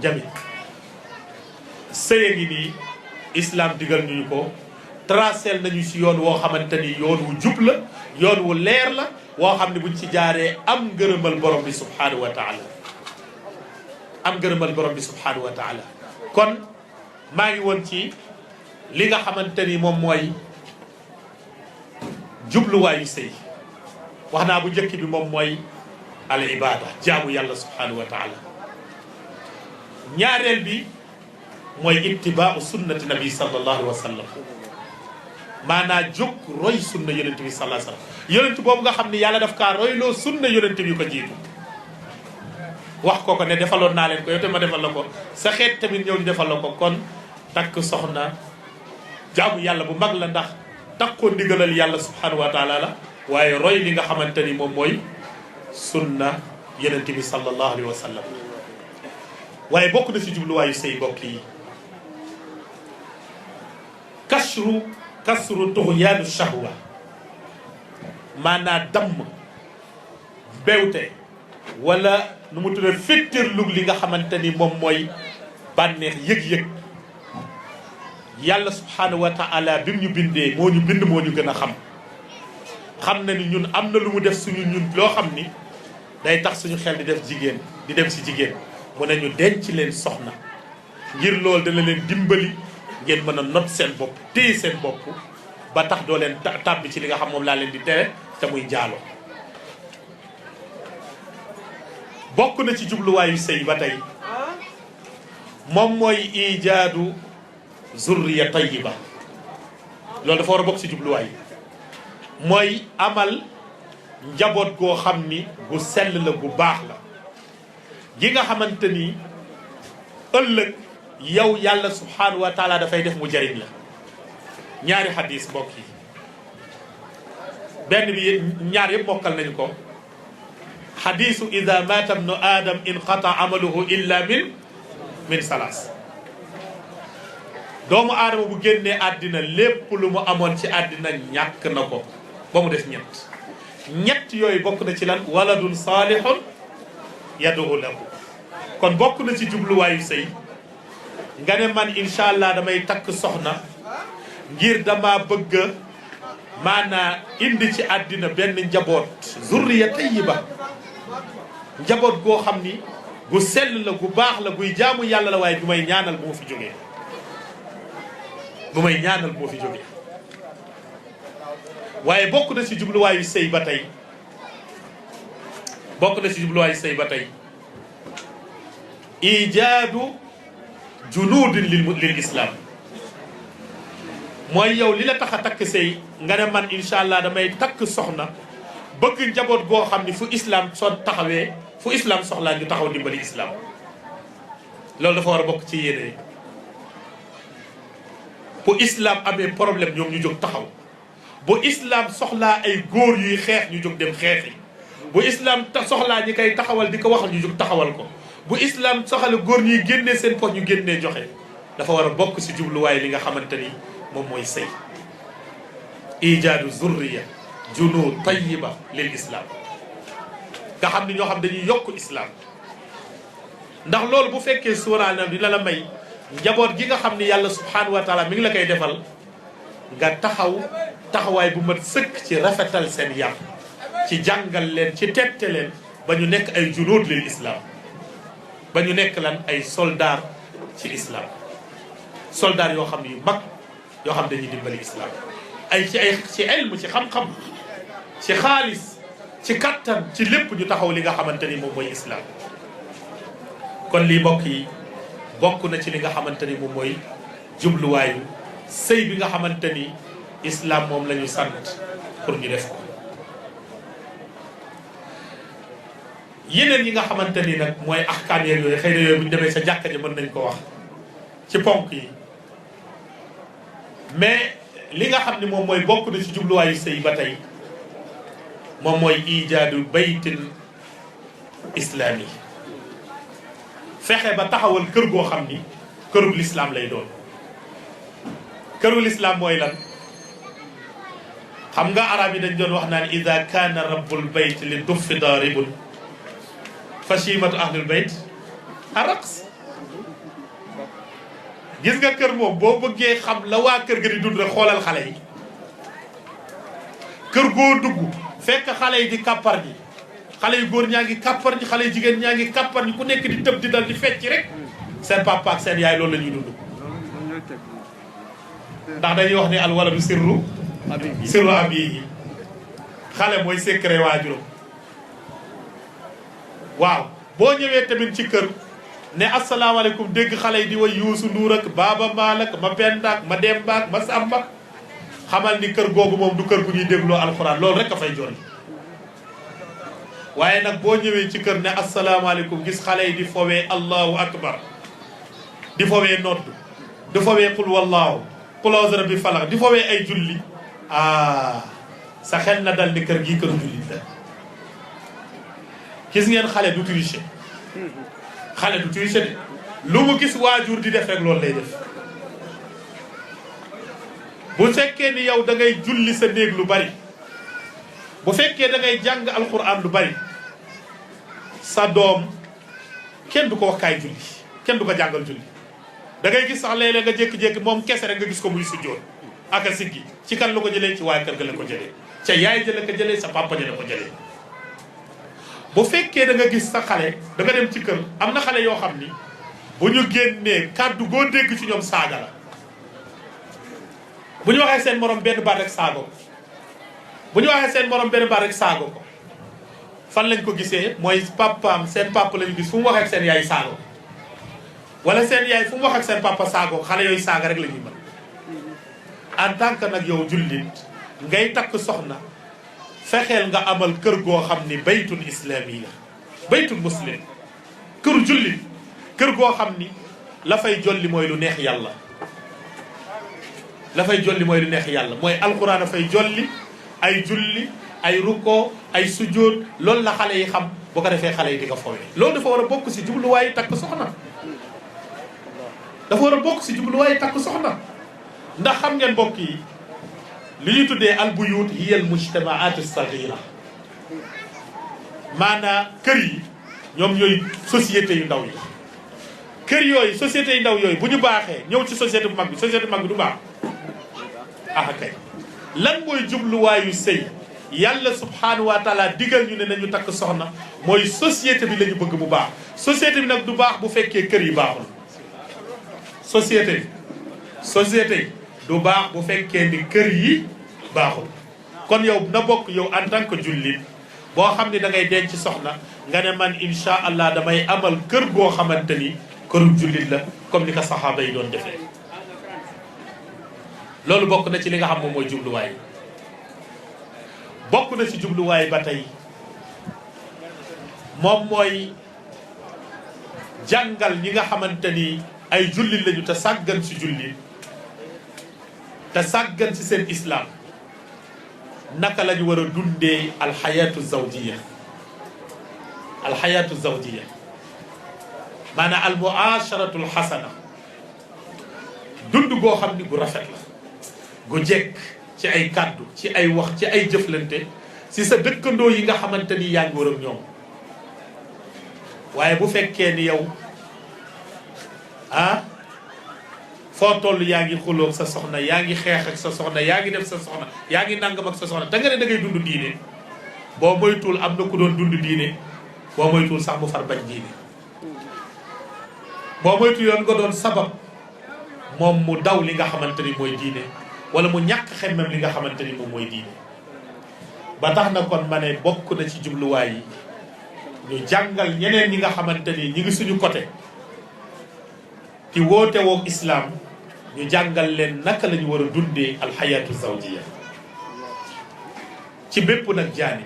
jami sëye ngi nii islam digal ñu ko tracel nañu si yoon woo xamante ni yoon wu jub la yoon wu leer la woo xam ne buñ ci jaaree am ngërëmal borom bi subhanahu wa taala am ngërëmal borom bi subhanahu wa taala kon maa ngi woon ci li nga xamante ni moom mooy jubluwaayu sëy wax naa bu njëkk bi moom mooy al ibada jaamu yàlla subhanahu wa taala ñaareel bi mooy ittibaau sunnati nabi sallallahu alayhi wa sallam maanaa jóg roy sunna yonent bi sallallahu alayhi wa sallam yonent boobu nga xam ne yàlla daf kaa royloo sunna yonent bi ko jiitu wax ko ne defaloon naa leen ko yow te ma defal la ko sa xeet tamit ñëw ñu defal la ko kon takk soxna jaamu yàlla bu mag la ndax takkoo ndigalal yàlla subhanahu wa taala la waaye roy li nga xamante ni moom mooy sunna yonent bi sallallahu alayhi wa sallam. waaye bokk na ci jubluwaayu sëy mbokk yi kasru tuxyaanu shahwa maanaa damm bewte wala nu mu tuddee féttirlu li nga xamante ni moom mooy bànneex yëg-yëg. yàlla subhanahu wa taala bi mu ñu bindee moo ñu bind moo ñu gën a xam na ni ñun am na lu mu def suñu ñun loo xam ni day tax suñu xel di def jigéen di dem si jigéen. mu ne ñu denc leen soxna ngir loolu dana leen dimbali ngeen mën a not seen bopp téye seen bopp ba tax doo leen tàbbi ci li nga xam moom laa leen di tere te muy njaaloo. bokk na ci jubluwaayu sëy ba tey moom mooy ijaadu zurriya tayyiba loolu dafa war a bokk ci jubluwaay mooy amal njaboot goo xam ni gu sell la gu baax la gi nga xamante ni ëllëg yow yàlla subhanahu wa taala dafay def mu jariñ la. ñaari xadis mbokk yi benn bi ñaar yëpp mokkal nañu ko xadisu ida mata ibnu adam inqata amaluhu illa min salaas. doomu aadama bu génnee àddina lépp lu mu amoon ci àddina ñàkk na ko ba mu des ñett yooyu bokk na ci lan waladun saalihun yad'u lahu. kon bokk na ci jubluwaayu sëy nga ne man incha allah damay takk soxna ngir dama bëgg maanaa indi ci àddina benn njaboot zurriya tayyiba njaboot goo xam ni gu sell la gu baax la guy jaamu yàlla la waaye bu may ñaanal moo fi jógee waaye bokk na ci jubluwaayu sëy ba tey ijaadu junuudin lil islam mooy yow li la tax a takk sëy nga ne man incha allah damay takk soxna bëgg njaboot goo xam ni fu islam soxlaa ñu taxaw dimbali islam. loolu dafa war a bokk ci yéene bu islam amee problème ñoom ñu jóg taxaw bu islam soxlaa ay góor yuy xeex ñu jóg dem xeexi bu islam soxlaa ñi koy taxawal di ko waxal ñu jóg taxawal ko. bu islam soxale góor ñuy génnee seen poche ñu génnee joxe dafa war a bokk ci jubluwaay li nga xamante ni moom mooy sëy ijaadu zurriya junuud tayyiba lil islam nga xam ni ñoo xam dañuy yokk islam. ndax loolu bu fekkee sóoraale na dina la may njaboot gi nga xam ni yàlla subhanahu wa taala mi ngi la koy defal nga taxawaay bu mat sëkk ci rafetal seen yar ci jàngal leen ci tette leen ba ñu nekk ay junuud lil islam. ba ñu nekk lan ay soldaar ci islam soldaar yoo xam ne yu mag yoo xam dañuy dimbali islam ci ilm ci xam-xam ci xaalis ci kattan ci lépp ñu taxaw li nga xamante ni moom mooy islam. kon lii mbokk yi bokk na ci li nga xamante ni moom mooy jubluwaayu sëy bi nga xamante ni islam moom la ñu sant pour ñu def ko. yeneen yi nga xamante ni nag mooy ahkaam yeeg yooyu xëy na yooyu bu ñu demee sa jàkka ji mën nañ ko wax ci ponk yi mais li nga xam ne moom mooy bokk na ci jubluwaayu sëy ba tey moom mooy ijaadu baytin islaami fexe ba taxawal kër goo xam ni kërug lislaam lay doon. kërug lislaam mooy lan xam nga arab yi dañ doon wax naan ida kaana rabbul bayt li duffi daaribun fashimatu ahlul bayt araqs. gis nga kër moom boo bëggee xam la waa kër ga di dund rek xoolal xale yi. kër goo dugg fekk xale yi di kàppar ñi xale yu góor ñaa ngi kàppar ñi xale yu jigéen ñaa ngi kàppar ñi ku nekk di tëb di dal di fecc rek seen papa ak seen yaay loolu la ñuy dund. ndax dañuy wax ne al waladu sirru abiihi xale mooy secret waajuram. waaw boo ñëwee tamit ci kër ne asalaamaaleykum dégg xale yi di way Youssou Ndour ak Baaba Maal ak ma Penda ak ma Demba ak ma Samba xamal ni kër googu moom du kër gu ñuy dégloo alxuraan loolu rek a fay jooy. waaye nag boo ñëwee ci kër ne asalaamaaleykum gis xale yi di fowee allahu akbar di fowee nodd di fowee qul wallaahu qul a'uuzu bi rabbil falaq di fowee ay julli sa xel na dal ni kër gii këru jullit la. gis ngeen xale du tricher xale du tricher de lu mu gis waajur di def rek loolu lay def bu fekkee ni yow da ngay julli sa néeg lu bari bu fekkee da ngay jàng alquran lu bari sa doom kenn du ko wax kaay julli kenn du ko jàngal julli da ngay gis sax léeg-léeg nga jékki-jékki moom kese rek nga gis ko muy sujjóot ak a siggi ci kan la ko jëlee ci waaye kër ga la ko jëlee ca yaay jële ko jëlee sa papa jële ko jëlee bu fekkee da nga gis sa xale da nga dem ci kër am na xale yoo xam ni bu ñu génnee kàddu goo dégg ci ñoom saaga la bu ñu waxee seen morom benn baat rek saago ko bu ñu waxee seen morom benn baat rek saago ko fan lañ ko gisee mooy papaam seen papa lañu gis fu mu waxee ak seen yaay saago wala seen yaay fu mu wax ak seen papa saago xale yooyu saaga rek la ñuy mën en tant que nag yow jullit ngay takk soxna fexeel nga amal kër goo xam ni baytul islami la baytul muslim këru jullit kër goo xam ni la fay jolli mooy lu neex yàlla la fay jolli mooy lu neex yàlla mooy alquran a fay jolli ay julli ay rukkoo ay sujjóot loolu la xale yi xam bu ko defee xale yi di ko fowee loolu dafa war a bokk si jubluwaayu takk soxna dafa war a bokk si jubluwaayu takk soxna ndax xam ngeen mbokk yi li ñuy tuddee albuyut hiya al mujtamaat as-saghira maanaam kër yi ñoom ñooy société yu ndaw yi kër yooyu société yu ndaw yooyu bu ñu baaxee ñëw ci société bu mag bi du baax ah kay lan mooy jubluwaayu sëy yàlla subhanahu wa taala digal ñu ne nañu takk soxna mooy société bi la ñu bëgg mu baax société bi nag du baax bu fekkee kër yi baaxul société du baax bu fekkee ni kër yi baaxul kon yow na bokk yow en tant que jullit boo xam ne da ngay denc soxna nga ne man insha allah damay amal kër goo xamante ni këru jullit la comme ni ko saxaaba yi doon defee loolu bokk na ci li nga xam moom mooy jubluwaay bokk na ci jubluwaay ba tey moom mooy jàngal ñi nga xamante ni ay jullit lañu te sàggan ci jullit te sàggan ci seen islam naka la ñu war a dundee alxayatu zawjiya maanaam almuasharatu alxasana dund goo xam ni gu rafet la gu jekk ci ay kàddu ci ay wax ci ay jëflante si sa dëkkandoo yi nga xamante ni yaa ngi war ak ñoom waaye bu fekkee ni yow foo toll yaa ngi xulóog sa soxna yaa ngi xeex ak sa soxna yaa ngi def sa soxna yaa ngi nangam ak sa soxna te nga ne da ngay dund diine boo moytuwul am na ku doon dund diine boo moytuwul sax mu far bañ diine boo moytu yoon nga doon sabab moom mu daw li nga xamante ni mooy diine wala mu ñàkk xemmem li nga xamante ni moom mooy diine ba tax na kon ma ne bokk na ci jubluwaay yi ñu jàngal ñeneen ñi nga xamante ni ñi ngi suñu côté ci woote woog islam ñu jàngal leen naka la ñu war a dundee alxayatu zawjiya ci bépp nag jaani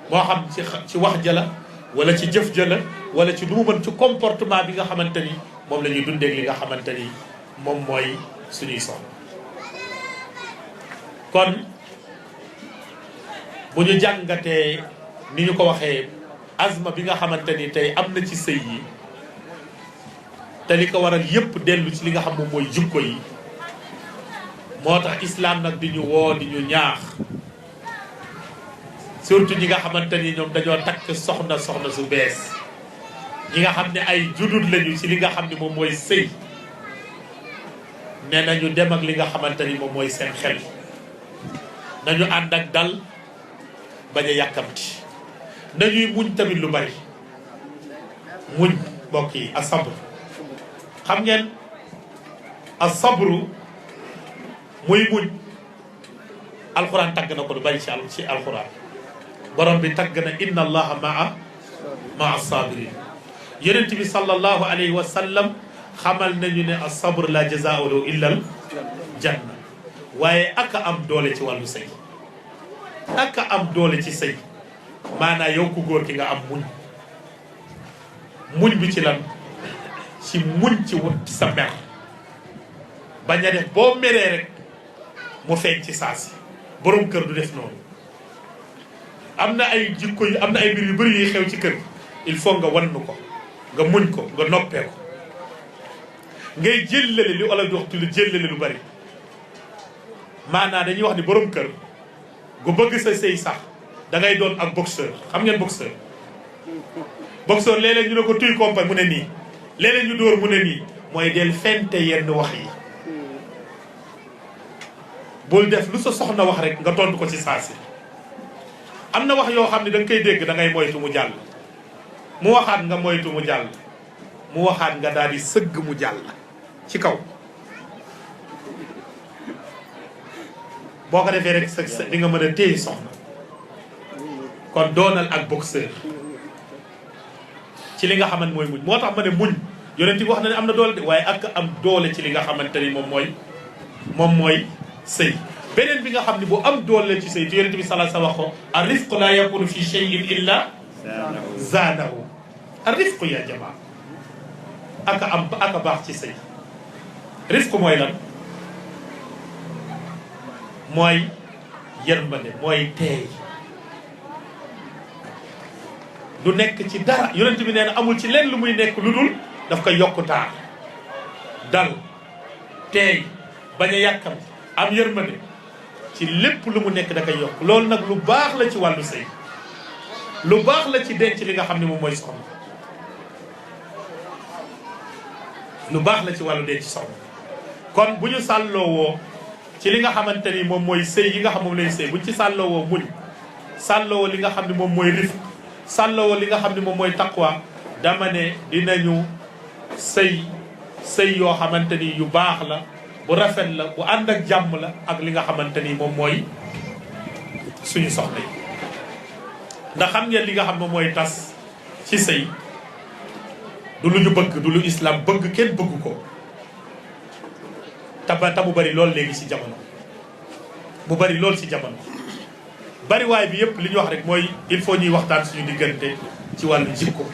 moo xam ci wax jala wala ci jëf jala wala ci lu mu mën ci comportement bi nga xamante ni moom la ñuy dundee li nga xamante ni moom mooy suñuy soxla kon bu ñu jàngatee ni ñu ko waxee azma bi nga xamante ni tey am na ci sëy yi te li ko waral yépp dellu ci li nga xam moom mooy jukko yi moo tax islam nag di ñu woo di ñu ñaax surtout ñi nga xamante ni ñoom dañoo takk soxna su bees ñi nga xam ne ay judut lañu ci li nga xam ne moom mooy sëy ne nañu dem ak li nga xamante ni moom mooy seen xel nañu ànd ak dal bañ a yàkkamti nañuy muñ tamit lu bari muñ mbokk yi asabr xam ngeen asabru muy muñ alxuraan tagg na ko lu bari ci alxuraan borom bi tagg na inna allaha maa sabirin yonent bi sallallahu alayhi wa sallam xamal nañu ne asabr la jazaa lahu illa al janna waaye aka am doole ci wàllu sëy aka am doole ci sëy maanaa yow ku góor ki nga am muñ bi ci lan ci muñ ci wut sa mer bañ a def boo meree rek mu feeñ ci saasi borom kër du def noonu am na ay jikko yu am na ay mbir yu bëri yuy xew ci kër il faut nga wann ko nga muñ ko nga noppee ko ngay jëllale li olof di wax lu jëllale lu bari maanaam dañuy wax ni borom kër gu bëgg sa sëy sax da ngay doon ak boxeur xam ngeen boxeur léeg-léeg ñu ne ko tuy kompa mu ne nii léeg-léeg ñu dóor mu ne nii mooy del fente yenn wax yi bul def lu sa soxna wax rek nga tontu ko ci saasi am na wax yoo xam ne da nga koy dégg da ngay moytu mu jàll mu waxaat nga moytu mu jàll mu waxaat nga daal di sëgg mu jàll ci kaw boo ko defee rek sa di nga mën a téye soxna kon doonal ak boxeur ci li nga xamante mooy muñ moo tax ma ne muñ yonent bi wax na ne am na doole de waaye ak am doole ci li nga xamante ni moom mooy sëy beneen bi nga xam ne bu am doole ci sëy te yonent bi sallallahu alayhi wa sallam wax ko ar-rifqu la yakunu fi shay'in illa zaanahu ar-rifqu ya jamaa aka baax ci sëy rifqu mooy lan mooy yërmande mooy teey du nekk ci dara yonent bi nee na amul ci lenn lu muy nekk lu dul daf koy yokku taar dal teey bañ a yàkkam am yërmande ci lépp lu mu nekk da koy yokk loolu nag lu baax la ci wàllu sëy lu baax la ci denc li nga xam ne moom mooy soxna lu baax la ci wàllu denc soxna kon bu ñu sàlloowoo ci li nga xamante ni moom mooy sëy yi nga xam moom lay sëy bu ñu ci sàlloowoo muñ sàlloowoo li nga xam ne moom mooy rif sàlloo li nga xam ne moom mooy taqwa dama ne dinañu sëy yoo xamante ni yu baax la bu rafet la bu ànd ak jàmm la ak li nga xamante ni moom mooy suñu soxna yi ndax xam ngeen li nga xam moom mooy tas ci sëy du lu ñu bëgg du lu islam bëgg kenn bëgg ko ta mu bari lool léegi ci jamono mu bari lool ci jamono bariwaay bi yëpp li ñu wax rek mooy il faut ñuy waxtaan suñu diggante ci wàllu jikko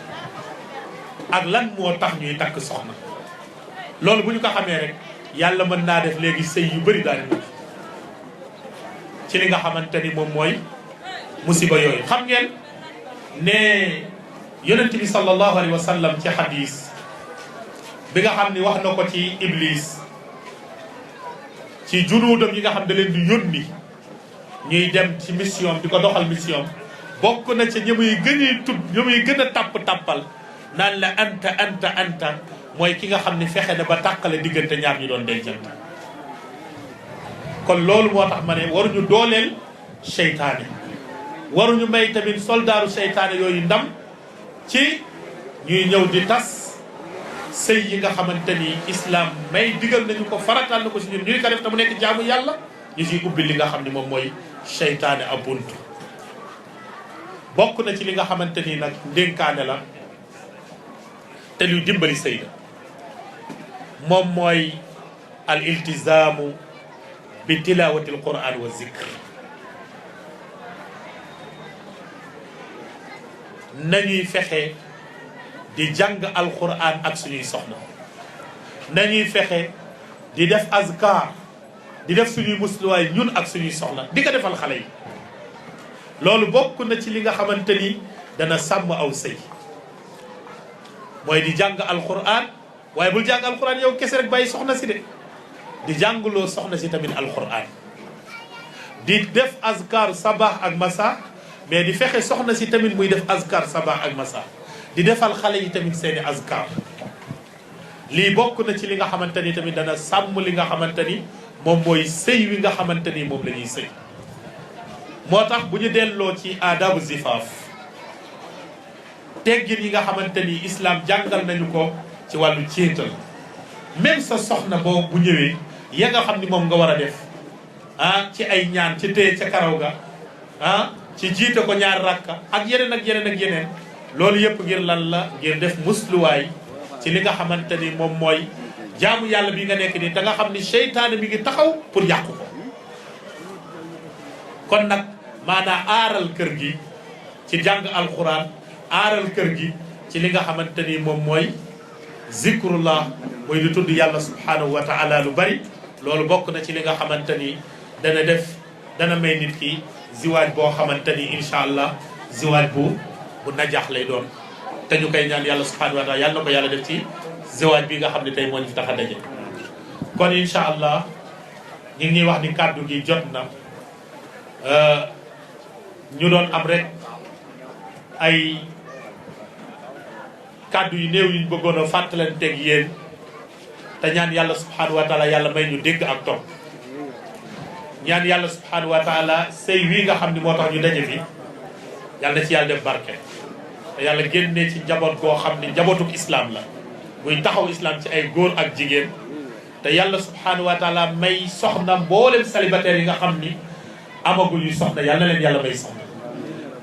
ak lan moo tax ñuy takk soxna loolu bu ñu ko xamee rek yàlla mën naa def léegi sëy yu bëri daal di ci li nga xamante ni moom mooy musiba yooyu xam ngeen ne yonent bi sallallahu alayhi wa sallam ci xadis bi nga xam ni wax na ko ci iblis ci junuudam yi nga xam da leen di yónni ñuy dem ci mission di ko doxal mission bokk na ca ñi muy gën a tàppal naan la anta mooy ki nga xam ne fexe na ba tàqale diggante ñaar ñu doon dencante kon loolu moo tax ma ne waruñu dooleel seytaane waruñu may tamit soldaaru seytaane yooyu ndam ci ñuy ñëw di tas sëy yi nga xamante ni islam may digal nañu ko faratal na ko si ñun ñuy ko def te mu nekk jaamu yàlla ñu ciy ubbi li nga xam ne moom mooy seytaane ab bunt bokk na ci li nga xamante ni nag ndénkaane la te luy dimbali sëy la moom mooy al iltizaamu bi tilawati al quran wa zikr nañuy fexe di jàng alquran ak suñuy soxna nañuy fexe di def azkar di def suñuy musluwaay ñun ak suñuy soxla di ko defal xale yi loolu bokk na ci li nga xamante ni dana sàmm aw sëy mooy di jàng alquran waaye bul jàng alquran yow kese rek bàyyi soxna si de di jàngloo soxna si tamit alquran di def azkar sabah ak masa mais di fexe soxna si tamit muy def azkar sabah ak masa di defal xale yi tamit seeni azkar lii bokk na ci li nga xamante ni tamit dana sàmm li nga xamante ni moom mooy sëy wi nga xamante ni moom la ñuy sëy moo tax bu ñu delloo ci aadabu zifaaf teggin yi nga xamante ni islam jàngal nañu ko ci wàllu céetal même sa soxna boo bu ñëwee ya nga xam ni moom nga war a def ci ay ñaan ci téye ca karaw ga ci jiite ko ñaar rakka ak yeneen ak yeneen ak yeneen loolu yëpp ngir lan la ngir def musluwaay ci li nga xamante ni moom mooy jaamu yàlla bi nga nekk nii da nga xam ni seytaane mi ngi taxaw pour yàqu ko kon nag maanaam aaral kër gi ci jàng alquran aaral kër gi ci li nga xamante ni moom mooy zikrullah mooy di tudd yàlla subhanahu wa taala lu bari loolu bokk na ci li nga xamante ni dana may nit ki ziwaaj boo xamante ni incha allah ziwaaj bu najaax lay doon te ñu koy ñaan yàlla subhanahu wa taala yàlla na ko yàlla def ci ziwaaj bi nga xam ne tey moo ñu fi tax a daje. kon incha allah ñu ngi ñuy wax ni kàddu gi jot na ñu doon am rek ay kàddu yu néew yuñ bëggoon a fàttalanteeg yéen te ñaan yàlla subhanahu wa taala yàlla may ñu dégg ak topp ñaan yàlla subhanahu wa taala sëy wii nga xam ni moo tax ñu daje fi yàlla na ci yàlla def barke te yàlla génnee ci njaboot goo xam ni njabootuk islam la buy taxaw islam ci ay góor ak jigéen te yàlla subhanahu wa taala may soxna mboolem célibataire yi nga xam ni amagul yu soxna yàlla na leen yàlla may soxna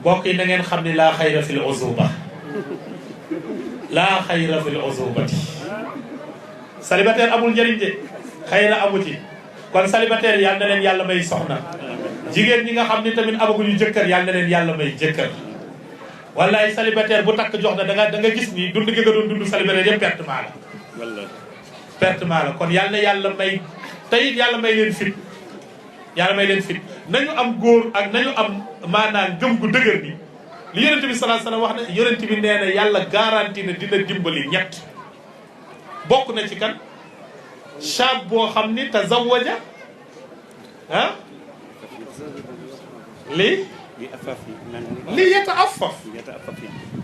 mbokk yi na ngeen xam ni laa xayra fil uzuba laa xayra fil uzubati célibataire amul njëriñ de xayra amu ci kon célibataire yàlla na leen yàlla may soxna jigéen ñi nga xam ni tamit amaguñu jëkkër yàlla na leen yàlla may jëkkër wallaay célibataire bu takk jox na da nga gis ni dund gi nga doon dund célibataire yëpp pertement la pertement la kon yàlla na yàlla may tey yàlla may leen fit yàlla may leen fit nañu am góor ak nañu am maanaam gëm gu dëgër ni li yonente bi sallallahu alayhi wasallam wax ne yonente bi nee na yàlla garanti na dina dimbali ñett bokk na ci kan shaab boo xam ni tazawaja ah li yeta affaf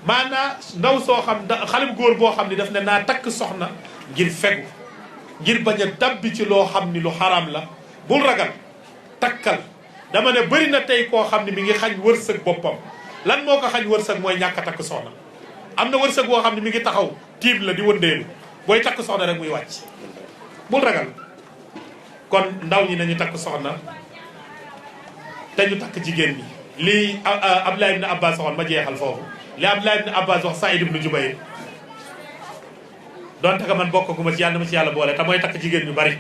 maanaam ndaw soo xam xale góor boo xam ni daf ne naa takk soxna ngir fegu ngir bañ a dabbi ci loo xam ni lu xaram la bul ragal takkal dama ne bëri na tey koo xam ne mi ngi xañ wërsëg boppam lan moo ko xañ wërsëg mooy ñàkk a takk soxna am na wërsëg boo xam ne mi ngi taxaw tiim la di wëndeelu booy takk soxna rek muy wàcc bul ragal kon ndaw ñi nañu takk soxna te ñu takk jigéen ñi lii Abdullah ibn Abbas waxoon ma jeexal foofu li Abdullah ibn Abbas wax Saïd ibn Jubayr doon taka man bokkaguma ci yàlla ma ci yàlla boole te mooy takk jigéen ñu bari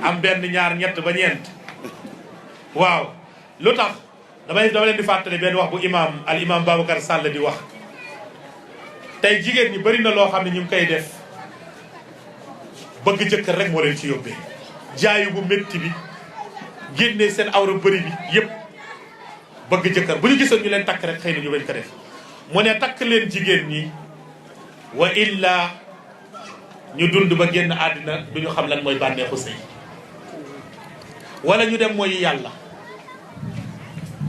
am benn ñaar ñett ba ñeent waaw lu tax dama leen di fàttali benn wax bu al imam Babacar Sall di wax tey jigéen ñi bari na loo xam ne ñu ngi koy def bëgg jëkkër rek moo leen ci yóbbee jaayu bu métti bi génnee seen awra bëri bi yépp bëgg jëkkër bu ñu gisoon ñu leen takk rek xëy na ñu bañ ko def mu ne takk leen jigéen ñi wa illa ñu dund ba génn àddina du ñu xam lan mooy bànneexu sëy wala ñu dem mooy yàlla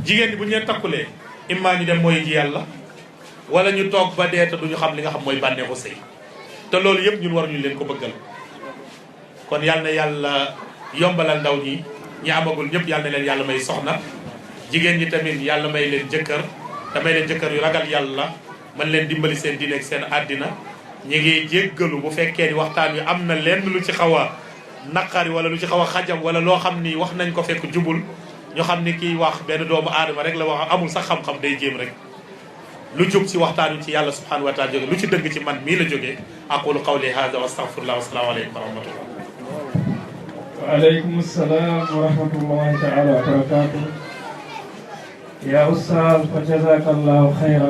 jigéen ñi bu ñu leen takkulee imma ñu dem mooy ji yàlla wala ñu toog ba dee te du ñu xam li nga xam mooy bànneexu sëy te loolu yëpp ñun war ñu leen ko bëggal kon yàlla na yàlla yombalal ndaw ñi amagul ñëpp yàlla na leen yàlla may soxna jigéen ñi tamit yàlla may leen jëkkër te may leen jëkkër yu ragal yàlla man leen dimbali seen diine ak seen àddina ñi ngi jéggalu bu fekkee ni waxtaan wi am na lenn lu ci xaw a naqari wala lu ci xaw a xajam wala loo xam ni wax nañ ko fekk jubul ñu xam ni kiy wax benn doomu aadama rek la wax amul sax xam-xam day jéem rek lu jub ci waxtaan wi ci yàlla subhanahu wa taala jóge lu ci dëgg ci man mii la jógee aqulu qawli hada wa astaghfirullah wa salaamu aleykum wa rahmatullah وعليكم السلام ورحمة الله تعالى وبركاته يا أستاذ فجزاك الله خيرا